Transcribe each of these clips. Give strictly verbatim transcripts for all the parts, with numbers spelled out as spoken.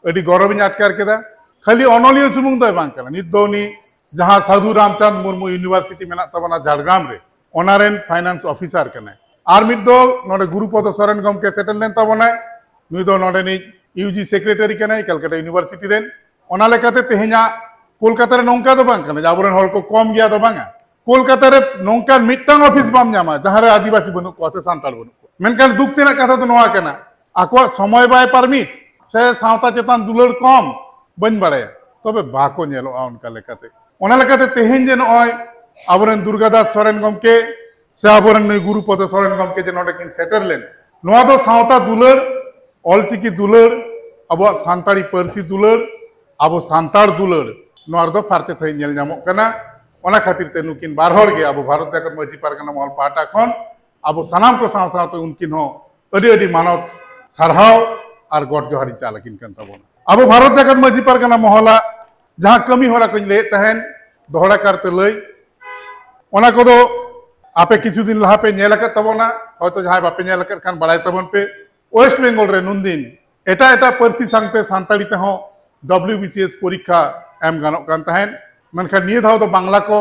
ᱟᱹᱰᱤ ᱜᱚᱨᱚᱵᱤᱧ ᱟᱴᱠᱟᱨ ᱠᱮᱫᱟ᱾ ᱠᱷᱟᱹᱞᱤ ᱚᱱᱚᱞᱤᱭᱟᱹ ᱥᱩᱢᱩᱝ ᱫᱚᱭ ᱵᱟᱝ ᱠᱟᱱᱟ, ᱱᱤᱛ ᱫᱚ ᱩᱱᱤ ᱡᱟᱦᱟᱸ ᱥᱟᱫᱷᱩ ᱨᱟᱢᱪᱟᱸᱫᱽ ᱢᱩᱨᱢᱩ ᱤᱭᱩᱱᱤᱵᱷᱟᱨᱥᱤᱴᱤ ᱢᱮᱱᱟᱜ ᱛᱟᱵᱚᱱᱟ ᱡᱷᱟᱲᱜᱨᱟᱢ ᱨᱮ, ᱚᱱᱟ ᱨᱮᱱ ᱯᱷᱟᱭᱱᱟᱱᱥ ᱚᱯᱷᱤᱥᱟᱨ ᱠᱟᱱᱟᱭ᱾ ᱟᱨ ᱢᱤᱫ ᱫᱚ ᱱᱚᱰᱮ ᱜᱩᱨᱩᱯᱚᱫᱚ ᱥᱚᱨᱮᱱ ᱜᱚᱢᱠᱮ ᱥᱮᱴᱮᱨ ᱞᱮᱱ ᱛᱟᱵᱚᱱᱟᱭ, ᱱᱩᱭ ᱫᱚ ᱱᱚᱰᱮᱱᱤᱡ ᱤᱭᱩ ᱡᱤ ᱥᱮᱠᱨᱮᱴᱟᱨᱤ ᱠᱟᱱᱟᱭ ᱠᱮᱞᱠᱟᱴᱟ ᱤᱭᱩᱱᱤᱵᱷᱟᱨᱥᱤᱴᱤ ᱨᱮᱱ᱾ ᱚᱱᱟ ᱞᱮᱠᱟᱛᱮ ᱛᱮᱦᱮᱧᱟᱜ ᱠᱳᱞᱠᱟᱛᱟ ᱨᱮ ᱱᱚᱝᱠᱟ ᱫᱚ ᱵᱟᱝ ᱠᱟᱱᱟ ᱡᱮ ᱟᱵᱚᱨᱮᱱ ᱦᱚᱲ ᱠᱚ ᱠᱚᱢ ᱜᱮᱭᱟ ᱫᱚ ᱵᱟᱝᱟ᱾ ᱠᱳᱞᱠᱟᱛᱟ ᱨᱮ ᱱᱚᱝᱠᱟᱱ ᱢᱤᱫᱴᱟᱝ ᱚᱯᱷᱤᱥ ᱵᱟᱢ ᱧᱟᱢᱟ ᱡᱟᱦᱟᱸ ᱨᱮ ᱟᱹᱫᱤᱵᱟᱹᱥᱤ ᱵᱟᱹᱱᱩᱜ ᱠᱚᱣᱟ ᱥᱮ ᱥᱟᱱᱛᱟᱲ ᱵᱟᱹᱱᱩᱜ ᱠᱚᱣᱟ᱾ ᱢᱮᱱᱠᱷᱟᱱ ᱫᱩᱠ ᱛᱮᱱᱟᱜ ᱠᱟᱛᱷᱟ ᱫᱚ ᱱᱚᱣᱟ ᱠᱟᱱᱟ, ᱟᱠᱚᱣᱟᱜ ᱥᱚᱢᱚᱭ ᱵᱟᱭ ᱯᱟᱨᱢᱤᱴ ᱥᱮ ᱥᱟᱶᱛᱟ ᱪᱮᱛᱟᱱ ᱫᱩᱞᱟᱹᱲ ᱠᱚᱢ, ᱵᱟᱹᱧ ᱵᱟᱲᱟᱭᱟ, ᱛᱚᱵᱮ ᱵᱟᱠᱚ ᱧᱮᱞᱚᱜᱼᱟ ᱚᱱᱠᱟ ᱞᱮᱠᱟᱛᱮ᱾ ᱚᱱᱟ ᱞᱮᱠᱟᱛᱮ ᱛᱮᱦᱮᱧ ᱡᱮ ᱱᱚᱜᱼᱚᱭ ᱟᱵᱚᱨᱮᱱ ᱫᱩᱨᱜᱟᱫᱟᱥ ᱥᱚᱨᱮᱱ ᱜᱚᱢᱠᱮ ᱥᱮ ᱟᱵᱚᱨᱮᱱ ᱱᱩᱭ ᱜᱩᱨᱩᱯᱚᱫᱚ ᱥᱚᱨᱮᱱ ᱜᱚᱢᱠᱮ ᱡᱮ ᱱᱚᱰᱮ ᱠᱤᱱ ᱥᱮᱴᱮᱨ ᱞᱮᱱ, ᱱᱚᱣᱟ ᱫᱚ ᱥᱟᱶᱛᱟ ᱫᱩᱞᱟᱹᱲ, ᱚᱞᱪᱤᱠᱤ ᱫᱩᱞᱟᱹᱲ, ᱟᱵᱚᱣᱟᱜ ᱥᱟᱱᱛᱟᱲᱤ ᱯᱟᱹᱨᱥᱤ ᱫᱩᱞᱟᱹᱲ, ᱟᱵᱚ ᱥᱟᱱᱛᱟᱲ ᱫᱩᱞᱟᱹᱲ, ᱱᱚᱣᱟ ᱨᱮᱫᱚ ᱯᱷᱟᱨᱪᱟ ᱥᱟᱺᱦᱤᱡ ᱧᱮᱞ ᱧᱟᱢᱚᱜ ᱠᱟᱱᱟ᱾ ᱚᱱᱟ ᱠᱷᱟᱹᱛᱤᱨ ᱛᱮ ᱱᱩᱠᱤᱱ ᱵᱟᱨ ᱦᱚᱲ ᱜᱮ ᱟᱵᱚ ᱵᱷᱟᱨᱚᱛ ᱡᱟᱠᱟᱛ ᱢᱟᱹᱡᱷᱤ ᱯᱟᱨᱜᱟᱱᱟ ᱢᱚᱦᱚᱞ ᱯᱟᱦᱴᱟ ᱠᱷᱚᱱ ᱟᱵᱚ ᱥᱟᱱᱟᱢ ᱠᱚ ᱥᱟᱶ ᱥᱟᱶᱛᱮ ᱩᱱᱠᱤᱱ ᱦᱚᱸ ᱟᱹᱰᱤ ᱟᱹᱰᱤ ᱢᱟᱱᱚᱛ, ᱥᱟᱨᱦᱟᱣ ᱟᱨ ᱜᱚᱰ ᱡᱚᱦᱟᱨᱤᱧ ᱪᱟᱞ ᱟᱹᱠᱤᱱ ᱠᱟᱱ ᱛᱟᱵᱚᱱᱟ᱾ ᱟᱵᱚ ᱵᱷᱟᱨᱚᱛ ᱡᱟᱠᱟᱛ ᱢᱟᱹᱡᱷᱤ ᱯᱟᱨᱜᱟᱱᱟ ᱢᱚᱦᱚᱞᱟᱜ ᱡᱟᱦᱟᱸ ᱠᱟᱹᱢᱤ ᱦᱚᱨᱟ ᱠᱚᱧ ᱞᱟᱹᱭᱮᱫ ᱛᱟᱦᱮᱸᱱ ᱫᱚᱦᱲᱟ ᱠᱟᱨᱛᱮ ᱞᱟᱹᱭ, ᱚᱱᱟ ᱠᱚᱫᱚ ᱟᱯᱮ ᱠᱤᱪᱷᱩ ᱫᱤᱱ ᱞᱟᱦᱟ ᱯᱮ ᱧᱮᱞ ᱟᱠᱟᱫ ᱛᱟᱵᱚᱱᱟ, ᱦᱚᱭᱛᱚ ᱡᱟᱦᱟᱸᱭ ᱵᱟᱯᱮ ᱧᱮᱞ ᱟᱠᱟᱫ ᱠᱷᱟᱱ ᱵᱟᱲᱟᱭ ᱛᱟᱵᱚᱱ ᱯᱮ᱾ ᱳᱭᱮᱥᱴ ᱵᱮᱝᱜᱚᱞ ᱨᱮ ᱱᱩᱱᱫᱤᱱ ᱮᱴᱟᱜ ᱮᱴᱟᱜ ᱯᱟᱹᱨᱥᱤ ᱥᱟᱶᱛᱮ ᱥᱟᱱᱛᱟᱲᱤ ᱛᱮᱦᱚᱸ ᱰᱟᱵᱞᱤᱭᱩ ᱵᱤ ᱥᱤ ᱮᱥ ᱯᱚᱨᱤᱠᱠᱷᱟ ᱮᱢ ᱜᱟᱱᱚᱜ ᱠᱟᱱ ᱛᱟᱦᱮᱸᱫ, ᱢᱮᱱᱠᱷᱟᱱ ᱱᱤᱭᱟᱹ ᱫᱷᱟᱣ ᱫᱚ ᱵᱟᱝᱞᱟ ᱠᱚ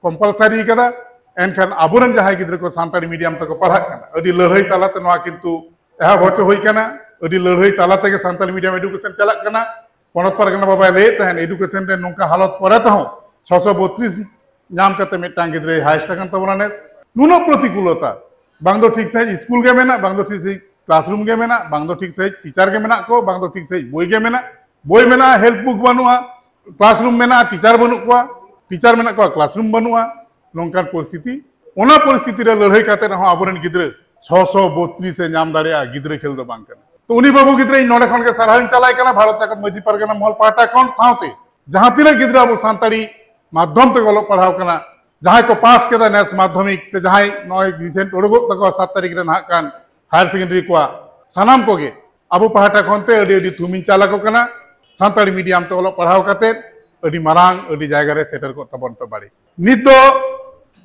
ᱠᱚᱢᱯᱟᱞᱥᱟᱨᱤ ᱠᱟᱫᱟ᱾ ᱮᱱᱠᱷᱟᱱ ᱟᱵᱚᱨᱮᱱ ᱡᱟᱦᱟᱸᱭ ᱜᱤᱫᱽᱨᱟᱹ ᱠᱚ ᱥᱟᱱᱛᱟᱲᱤ ᱢᱤᱰᱤᱭᱟᱢ ᱛᱮᱠᱚ ᱯᱟᱲᱦᱟᱜ ᱠᱟᱱᱟ, ᱟᱹᱰᱤ ᱞᱟᱹᱲᱦᱟᱹᱭ ᱛᱟᱞᱟᱛᱮ ᱱᱚᱣᱟ ᱠᱤᱱᱛᱩ ᱮᱦᱚᱵ ᱦᱚᱪᱚ ᱦᱩᱭ ᱠᱟᱱᱟ᱾ ᱟᱹᱰᱤ ᱞᱟᱹᱲᱦᱟᱹᱭ ᱛᱟᱞᱟ ᱛᱮᱜᱮ ᱥᱟᱱᱛᱟᱲᱤ ᱢᱤᱰᱤᱭᱟᱢ ᱮᱰᱩᱠᱮᱥᱚᱱ ᱪᱟᱞᱟᱜ ᱠᱟᱱᱟ᱾ ᱯᱚᱱᱚᱛ ᱯᱟᱨᱜᱟᱱᱟ ᱵᱟᱵᱟᱭ ᱞᱟᱹᱭᱮᱫ ᱛᱟᱦᱮᱸᱱ, ᱮᱰᱩᱠᱮᱥᱚᱱ ᱨᱮ ᱱᱚᱝᱠᱟ ᱦᱟᱞᱚᱛ ᱯᱚᱨᱮ ᱛᱮᱦᱚᱸ ᱪᱷᱚᱥᱚ ᱵᱚᱛᱨᱤᱥ ᱧᱟᱢ ᱠᱟᱛᱮ ᱢᱤᱫᱴᱟᱝ ᱜᱤᱫᱽᱨᱟᱹᱭ ᱦᱟᱭᱮᱥᱴ ᱟᱠᱟᱱ ᱛᱟᱵᱚᱱᱟ ᱱᱮᱥ᱾ ᱱᱩᱱᱟᱹᱜ ᱯᱨᱚᱛᱤᱠᱩᱞᱚᱛᱟ, ᱵᱟᱝ ᱫᱚ ᱴᱷᱤᱠ ᱥᱟᱺᱦᱤᱡ ᱥᱠᱩᱞ ᱜᱮ ᱢᱮᱱᱟᱜ, ᱵᱟᱝ ᱫᱚ ᱴᱷᱤᱠ ᱥᱟᱺᱦᱤᱡ ᱠᱞᱟᱥᱨᱩᱢ ᱜᱮ ᱢᱮᱱᱟᱜ, ᱵᱟᱝ ᱫᱚ ᱴᱷᱤᱠ ᱥᱟᱺᱦᱤᱡ ᱴᱤᱪᱟᱨ ᱜᱮ ᱢᱮᱱᱟᱜ ᱠᱚ, ᱵᱟᱝ ᱫᱚ ᱴᱷᱤᱠ ᱥᱟᱺᱦᱤᱡ ᱵᱳᱭ ᱜᱮ ᱢᱮᱱᱟᱜ, ᱵᱳᱭ ᱢᱮᱱᱟᱜᱼᱟ, ᱦᱮᱞᱯ ᱵᱩᱠ ᱵᱟᱹᱱᱩᱜᱼᱟ, ᱠᱞᱟᱥᱨᱩᱢ ᱢᱮᱱᱟᱜᱼᱟ, ᱴᱤᱪᱟᱨ ᱵᱟᱹᱱᱩᱜ ᱠᱚᱣᱟ, ᱴᱤᱪᱟᱨ ᱢᱮᱱᱟᱜ ᱠᱚᱣᱟ, ᱠᱞᱟᱥᱨᱩᱢ ᱵᱟᱹᱱᱩᱜᱼᱟ, ᱱᱚᱝᱠᱟᱱ ᱯᱚᱨᱤᱥᱛᱷᱤᱛᱤ᱾ ᱚᱱᱟ ᱯᱚᱨᱤᱥᱛᱷᱤᱛᱤ ᱨᱮ ᱞᱟᱹᱲᱦᱟᱹᱭ ᱠᱟᱛᱮ ᱨᱮᱦᱚᱸ ᱟᱵᱚᱨᱮᱱ ᱜᱤᱫᱽᱨᱟᱹ ᱪᱷᱚᱥᱚ ᱵᱚᱛᱨᱤᱥ ᱮ ᱧᱟᱢ ᱫᱟᱲᱮᱭᱟᱜᱼᱟ, ᱜᱤᱫᱽᱨᱟᱹ ᱠᱷᱮᱞ ᱫᱚ ᱵᱟᱝ ᱠᱟᱱᱟ᱾ ᱛᱚ ᱩᱱᱤ ᱵᱟᱹᱵᱩ ᱜᱤᱫᱽᱨᱟᱹ ᱤᱧ ᱱᱚᱰᱮ ᱠᱷᱚᱱ ᱜᱮ ᱥᱟᱨᱦᱟᱣ ᱤᱧ ᱪᱟᱞᱟᱭ ᱠᱟᱱᱟ ᱵᱷᱟᱨᱚᱛ ᱡᱟᱠᱟᱛ ᱢᱟᱹᱡᱷᱤ ᱯᱟᱨᱜᱟᱱᱟ ᱢᱚᱦᱚᱞ ᱯᱟᱦᱴᱟ ᱠᱷᱚᱱ, ᱥᱟᱶᱛᱮ ᱡᱟᱦᱟᱸ ᱛᱤᱱᱟᱹᱜ ᱜᱤᱫᱽᱨᱟᱹ ᱟᱵᱚ ᱥᱟᱱᱛᱟᱲᱤ ᱢᱟᱫᱽᱫᱷᱚᱢ ᱛᱮ ᱚᱞᱚᱜ ᱯᱟᱲᱦᱟᱣ ᱠᱟᱱᱟ, ᱡᱟᱦᱟᱸᱭ ᱠᱚ ᱯᱟᱥ ᱠᱮᱫᱟ ᱱᱮᱥ ᱢᱟᱫᱽᱫᱷᱚᱢᱤᱠ, ᱥᱮ ᱡᱟᱦᱟᱸᱭ ᱱᱚᱜᱼᱚᱭ ᱨᱤᱥᱮᱱᱴ ᱩᱰᱩᱠᱚᱜ ᱛᱟᱠᱚᱣᱟ ᱥᱟᱛ ᱛᱟᱹᱨᱤᱠᱷ ᱨᱮ ᱱᱟᱦᱟᱜ ᱠᱟᱱ ᱦᱟᱭᱟᱨ ᱥᱮᱠᱮᱱᱰᱟᱨᱤ ᱠᱚᱣᱟᱜ, ᱥᱟᱱᱟᱢ ᱠᱚᱜᱮ ᱟᱵᱚ ᱯᱟᱦᱴᱟ ᱠᱷᱚᱱ ᱛᱮ ᱟᱹᱰᱤ ᱟᱹᱰᱤ ᱛᱷᱩᱢᱤᱧ ᱪᱟᱞ ᱟᱠᱚ ᱠᱟᱱᱟ᱾ ᱥᱟᱱᱛᱟᱲᱤ ᱢᱤᱰᱤᱭᱟᱢ ᱛᱮ ᱚᱞᱚᱜ ᱯᱟᱲᱦᱟᱣ ᱠᱟᱛᱮ ᱟᱹᱰᱤ ᱢᱟᱨᱟᱝ ᱟᱹᱰᱤ ᱡᱟᱭᱜᱟ ᱨᱮ ᱥᱮᱴᱮᱨ ᱠᱚᱜ ᱛᱟᱵᱚᱱ ᱯᱮ ᱵᱟᱲᱮ᱾ ᱱᱤᱛ ᱫᱚ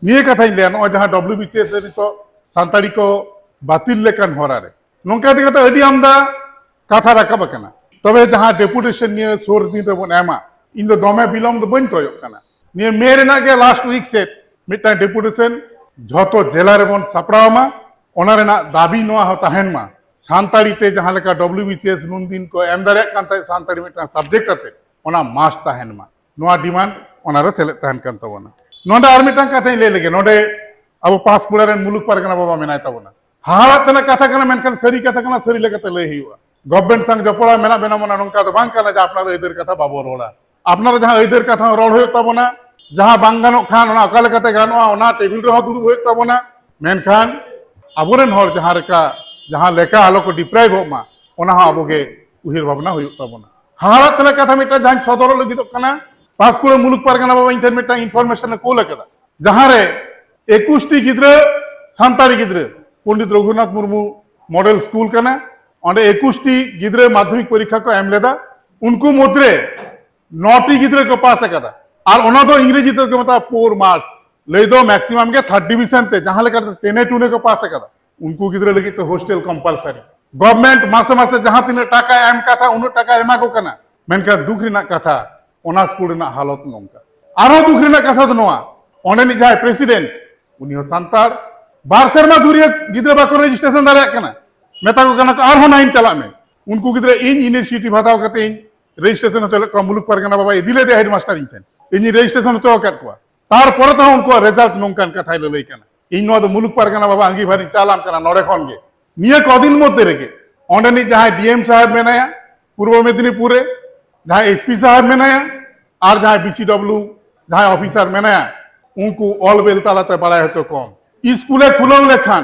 ᱱᱤᱭᱟᱹ ᱠᱟᱛᱷᱟᱧ ᱞᱟᱹᱭᱟ, ᱱᱚᱜᱼᱚᱭ ᱡᱟᱦᱟᱸ ᱰᱟᱵᱞᱤᱭᱩ ᱵᱤ ᱥᱤ ᱮᱥ ᱨᱮ ᱱᱤᱛᱚᱜ ᱥᱟᱱᱛᱟᱲᱤ ᱠᱚ ᱵᱟᱹᱛᱤᱞ ᱞᱮᱠᱟᱱ ᱦᱚᱨᱟ ᱨᱮ ᱱᱚᱝᱠᱟ ᱤᱫᱤ ᱠᱟᱛᱮ ᱟᱹᱰᱤ ᱟᱢᱫᱟ ᱠᱟᱛᱷᱟ ᱨᱟᱠᱟᱵ ᱟᱠᱟᱱᱟ᱾ ᱛᱚᱵᱮ ᱡᱟᱦᱟᱸ ᱰᱮᱯᱩᱴᱮᱥᱚᱱ ᱱᱤᱭᱟᱹ ᱥᱩᱨ ᱫᱤᱱ ᱨᱮᱵᱚᱱ ᱮᱢᱟ, ᱤᱧ ᱫᱚ ᱫᱚᱢᱮ ᱵᱤᱞᱚᱢ ᱫᱚ ᱵᱟᱹᱧ ᱠᱚᱭᱚᱜ ᱠᱟᱱᱟ᱾ ᱱᱤᱭᱟᱹ ᱢᱮ ᱨᱮᱱᱟᱜ ᱜᱮ ᱞᱟᱥᱴ ᱣᱤᱠ ᱥᱮᱫ ᱢᱤᱫᱴᱟᱝ ᱰᱮᱯᱩᱴᱮᱥᱚᱱ ᱡᱷᱚᱛᱚ ᱡᱮᱞᱟ ᱨᱮᱵᱚᱱ ᱥᱟᱯᱲᱟᱣ ᱢᱟ᱾ ᱚᱱᱟ ᱨᱮᱱᱟᱜ ᱫᱟᱹᱵᱤ ᱱᱚᱣᱟ ᱦᱚᱸ ᱛᱟᱦᱮᱱ ᱢᱟ, ᱥᱟᱱᱛᱟᱲᱤ ᱛᱮ ᱡᱟᱦᱟᱸ ᱞᱮᱠᱟ ᱰᱚᱵᱞᱤᱭᱩ ᱵᱤ ᱥᱤ ᱮᱥ ᱱᱩᱱ ᱫᱤᱱ ᱠᱚ ᱮᱢ ᱫᱟᱲᱮᱭᱟᱜ ᱠᱟᱱ ᱛᱟᱦᱮᱸᱫ ᱥᱟᱱᱛᱟᱲᱤ ᱢᱤᱫᱴᱟᱝ ᱥᱟᱵᱡᱮᱠᱴ ᱟᱛᱮ, ᱚᱱᱟ ᱢᱟᱥᱴ ᱛᱟᱦᱮᱱ ᱢᱟ᱾ ᱱᱚᱣᱟ ᱰᱤᱢᱟᱱᱰ ᱚᱱᱟᱨᱮ ᱥᱮᱞᱮᱫ ᱛᱟᱦᱮᱱ ᱠᱟᱱ ᱛᱟᱵᱚᱱᱟ᱾ ᱱᱚᱰᱮ ᱟᱨ ᱢᱤᱫᱴᱟᱝ ᱠᱟᱛᱷᱟᱧ ᱞᱟᱹᱭ ᱞᱮᱜᱮ᱾ ᱱᱚᱰᱮ ᱟᱵᱚ ᱯᱟᱸᱥᱠᱩᱲᱟ ᱨᱮᱱ ᱢᱩᱞᱩᱠ ᱯᱟᱨᱜᱟᱱᱟ ᱵᱟᱵᱟ ᱢᱮᱱᱟᱭ ᱛᱟᱵᱚᱱᱟ᱾ ᱦᱟᱦᱟᱲᱟᱜ ᱛᱮᱱᱟᱜ ᱠᱟᱛᱷᱟ ᱠᱟᱱᱟ, ᱢᱮᱱᱠᱷᱟᱱ ᱥᱟᱹᱨᱤ ᱠᱟᱛᱷᱟ ᱠᱟᱱᱟ, ᱥᱟᱹᱨᱤ ᱞᱮᱠᱟᱛᱮ ᱞᱟᱹᱭ ᱦᱩᱭᱩᱜᱼᱟ᱾ ᱜᱚᱵᱷᱢᱮᱱᱴ ᱥᱟᱶ ᱡᱚᱯᱲᱟᱣ ᱢᱮᱱᱟᱜ ᱵᱮᱱᱟ ᱢᱟᱱᱮ ᱱᱚᱝᱠᱟ ᱫᱚ ᱵᱟᱝ ᱠᱟᱱᱟ ᱡᱮ ᱟᱯᱱᱟᱨ ᱟᱹᱭᱫᱟᱹᱨ ᱠᱟᱛᱷᱟ ᱵᱟᱵᱚ ᱨᱚᱲᱟ᱾ ᱟᱯᱱᱟᱨ ᱡᱟᱦᱟᱸ ᱟᱹᱭᱫᱟᱹᱨ ᱠᱟᱛᱷᱟ ᱦᱚᱸ ᱨᱚᱲ ᱦᱩᱭᱩᱜ ᱛᱟᱵᱚᱱᱟ, ᱡᱟᱦᱟᱸ ᱵᱟᱝ ᱜᱟᱱᱚᱜ ᱠᱷᱟᱱ ᱚᱱᱟ ᱚᱠᱟ ᱞᱮᱠᱟᱛᱮ ᱜᱟᱱᱚᱜᱼᱟ ᱚᱱᱟ ᱴᱮᱵᱤᱞ ᱨᱮᱦᱚᱸ ᱫᱩᱲᱩᱵ ᱦᱩᱭᱩᱜ ᱛᱟᱵᱚᱱᱟ᱾ ᱢᱮᱱᱠᱷᱟᱱ ᱟᱵᱚᱨᱮᱱ ᱦᱚᱲ ᱡᱟᱦᱟᱸ ᱞᱮᱠᱟ, ᱡᱟᱦᱟᱸ ᱞᱮᱠᱟ ᱟᱞᱚ ᱠᱚ ᱰᱤᱯᱨᱟᱭᱤᱵᱷᱚᱜ ᱢᱟ, ᱚᱱᱟ ᱦᱚᱸ ᱟᱵᱚᱜᱮ ᱩᱭᱦᱟᱹᱨ ᱵᱷᱟᱵᱽᱱᱟ ᱦᱩᱭᱩᱜ ᱛᱟᱵᱚᱱᱟ᱾ ᱦᱟᱦᱟᱲᱟᱜ ᱛᱮᱱᱟᱜ ᱠᱟᱛᱷᱟ ᱢᱤᱫᱴᱟᱝ ᱡᱟᱦᱟᱸᱧ ᱥᱚᱫᱚᱨᱚᱜ ᱞᱟᱹᱜᱤᱫᱚᱜ ᱠᱟᱱᱟ, ᱯᱟᱸᱥᱠᱩᱲᱟ ᱢᱩᱞᱩᱠ ᱯᱟᱨᱜᱟᱱᱟ ᱵᱟᱵᱟ ᱤᱧ ᱴᱷᱮᱱ ᱢᱤᱫᱴᱟᱝ ᱤᱱᱯᱷᱚᱨᱢᱮᱥᱚᱱ ᱮ ᱠᱳᱞ ᱟᱠᱟᱫᱟ, ᱡᱟᱦᱟᱸᱨᱮ ᱮᱠᱩᱥ ᱴᱤ ᱜᱤᱫᱽᱨᱟᱹ, ᱥᱟᱱᱛᱟᱲᱤ ᱜᱤᱫᱽᱨᱟᱹ, ᱯᱚᱱᱰᱤᱛ ᱨᱚᱜᱷᱩᱱᱟᱛᱷ ᱢᱩᱨᱢᱩ ᱢᱚᱰᱮᱞ ᱥᱠᱩᱞ ᱠᱟᱱᱟ, ᱚᱸᱰᱮ ᱮᱠᱩᱥ ᱴᱤ ᱜᱤᱫᱽᱨᱟᱹ ᱢᱟᱫᱽᱫᱷᱚᱢᱤᱠ ᱯᱚᱨᱤᱠᱠᱷᱟ ᱠᱚ ᱮᱢ ᱞᱮᱫᱟ᱾ ᱩᱱᱠᱩ ᱢᱩᱫᱽᱨᱮ ᱱᱚ ᱴᱤ ᱜᱤᱫᱽᱨᱟᱹ ᱠᱚ ᱯᱟᱥ ᱟᱠᱟᱫᱟ, ᱟᱨ ᱚᱱᱟ ᱫᱚ ᱤᱝᱨᱮᱡᱤ ᱛᱮᱠᱚ ᱢᱮᱛᱟᱜᱼᱟ ᱯᱳᱨ ᱢᱟᱨᱠᱥ᱾ ᱞᱟᱹᱭ ᱫᱚ ᱢᱮᱠᱥᱤᱢᱟᱢ ᱜᱮ ᱛᱷᱟᱨᱰ ᱰᱤᱵᱤᱥᱚᱱ ᱛᱮ, ᱡᱟᱦᱟᱸ ᱞᱮᱠᱟᱛᱮ ᱴᱮᱱᱮ ᱴᱩᱱᱮ ᱠᱚ ᱯᱟᱥ ᱟᱠᱟᱫᱟ, ᱩᱱᱠᱩ ᱜᱤᱫᱽᱨᱟᱹ ᱞᱟᱹᱜᱤᱫ ᱛᱮ ᱦᱳᱥᱴᱮᱞ ᱠᱚᱢᱯᱟᱞᱥᱟᱨᱤ᱾ ᱜᱚᱵᱷᱢᱮᱱᱴ ᱢᱟᱥᱮ ᱢᱟᱥᱮ ᱡᱟᱦᱟᱸ ᱛᱤᱱᱟᱹᱜ ᱴᱟᱠᱟᱭ ᱮᱢ ᱠᱟᱛᱷᱟ ᱩᱱᱟᱹᱜ ᱴᱟᱠᱟᱭ ᱮᱢᱟ ᱠᱚ ᱠᱟᱱᱟ, ᱢᱮᱱᱠᱷᱟᱱ ᱫᱩᱠ ᱨᱮᱱᱟᱜ ᱠᱟᱛᱷᱟ, ᱚᱱᱟ ᱥᱠᱩᱞ ᱨᱮᱱᱟᱜ ᱦᱟᱞᱚᱛ ᱱᱚᱝᱠᱟ᱾ ᱟᱨᱦᱚᱸ ᱫᱩᱠ ᱨᱮᱱᱟᱜ ᱠᱟᱛᱷᱟ ᱫᱚ ᱱᱚᱣᱟ, ᱚᱸᱰᱮᱱᱤᱡ ᱡᱟᱦᱟᱸᱭ ᱯᱨᱮᱥᱤᱰᱮᱱᱴ, ᱩᱱᱤ ᱦᱚᱸ ᱥᱟᱱᱛᱟᱲ᱾ ᱵᱟᱨ ᱥᱮᱨᱢᱟ ᱫᱷᱩᱨᱤᱭᱟᱹ ᱜᱤᱫᱽᱨᱟᱹ ᱵᱟᱠᱚ ᱨᱮᱡᱤᱥᱴᱨᱮᱥᱚᱱ ᱫᱟᱲᱮᱭᱟᱜ ᱠᱟᱱᱟ, ᱢᱮᱛᱟ ᱠᱚ ᱠᱟᱱᱟ ᱠᱚ ᱟᱨᱦᱚᱸ ᱱᱟᱭᱤᱱ ᱪᱟᱞᱟᱜ ᱢᱮ᱾ ᱩᱱᱠᱩ ᱜᱤᱫᱽᱨᱟᱹ ᱤᱧ ᱤᱱᱤᱥᱤᱭᱮᱴᱤᱵᱷ ᱦᱟᱛᱟᱣ ᱠᱟᱛᱮ ᱤᱧ ᱨᱮᱡᱤᱥᱴᱨᱮᱥᱚᱱ ᱦᱚᱪᱚ ᱞᱮᱫ ᱠᱚᱣᱟ, ᱢᱩᱞᱩᱠ ᱯᱟᱨᱜᱟᱱᱟ ᱵᱟᱵᱟ ᱤᱫᱤ ᱞᱮᱫᱮᱭᱟ ᱦᱮᱰᱢᱟᱥᱴᱟᱨ ᱤᱧ ᱴᱷᱮᱱ, ᱤᱧᱤᱧ ᱨᱮᱡᱤᱥᱴᱨᱮᱥᱚᱱ ᱦᱚᱪᱚ ᱟᱠᱟᱫ ᱠᱚᱣᱟ᱾ ᱛᱟᱨᱯᱚᱨᱮ ᱛᱮᱦᱚᱸ ᱩᱱᱠᱩᱣᱟᱜ ᱨᱮᱡᱟᱞᱴ ᱱᱚᱝᱠᱟᱱ ᱠᱟᱛᱷᱟᱭ ᱞᱟᱹᱞᱟᱹᱭ ᱠᱟᱱᱟ᱾ ᱤᱧ ᱱᱚᱣᱟ ᱫᱚ ᱢᱩᱞᱩᱠ ᱯᱟᱨᱜᱟᱱᱟ ᱵᱟᱵᱟ ᱟᱸᱜᱤᱵᱷᱟᱨᱤᱧ ᱪᱟᱞᱟᱢ ᱠᱟᱱᱟ ᱱᱚᱰᱮ ᱠᱷᱚᱱ ᱜᱮ᱾ ᱱᱤᱭᱟᱹ ᱠᱚᱫᱤᱱ ᱢᱚᱫᱽᱫᱷᱮ ᱨᱮᱜᱮ ᱚᱸᱰᱮᱱᱤᱡ ᱡᱟᱦᱟᱸᱭ ᱰᱤ ᱮᱢ ᱥᱟᱦᱮᱵᱽ ᱢᱮᱱᱟᱭᱟ ᱯᱩᱨᱵᱚ ᱢᱮᱫᱤᱱᱤᱯᱩᱨ ᱨᱮ, ᱡᱟᱦᱟᱸᱭ ᱮᱥ ᱯᱤ ᱥᱟᱦᱮᱵᱽ ᱢᱮᱱᱟᱭᱟ, ᱟᱨ ᱡᱟᱦᱟᱸᱭ ᱵᱤ ᱥᱤ ᱰᱚᱵᱞᱤᱭᱩ ᱡᱟᱦᱟᱸᱭ ᱚᱯᱷᱤᱥᱟᱨ ᱢᱮᱱᱟᱭᱟ, ᱩᱱᱠᱩ ᱚᱞ ᱵᱮᱞ ᱛᱟᱞᱟᱛᱮ ᱵᱟᱲᱟᱭ ᱦᱚᱪᱚ ᱠᱚᱢ᱾ ᱤᱥᱠᱩᱞᱮ ᱠᱷᱩᱞᱟᱹᱣ ᱞᱮᱠᱷᱟᱱ,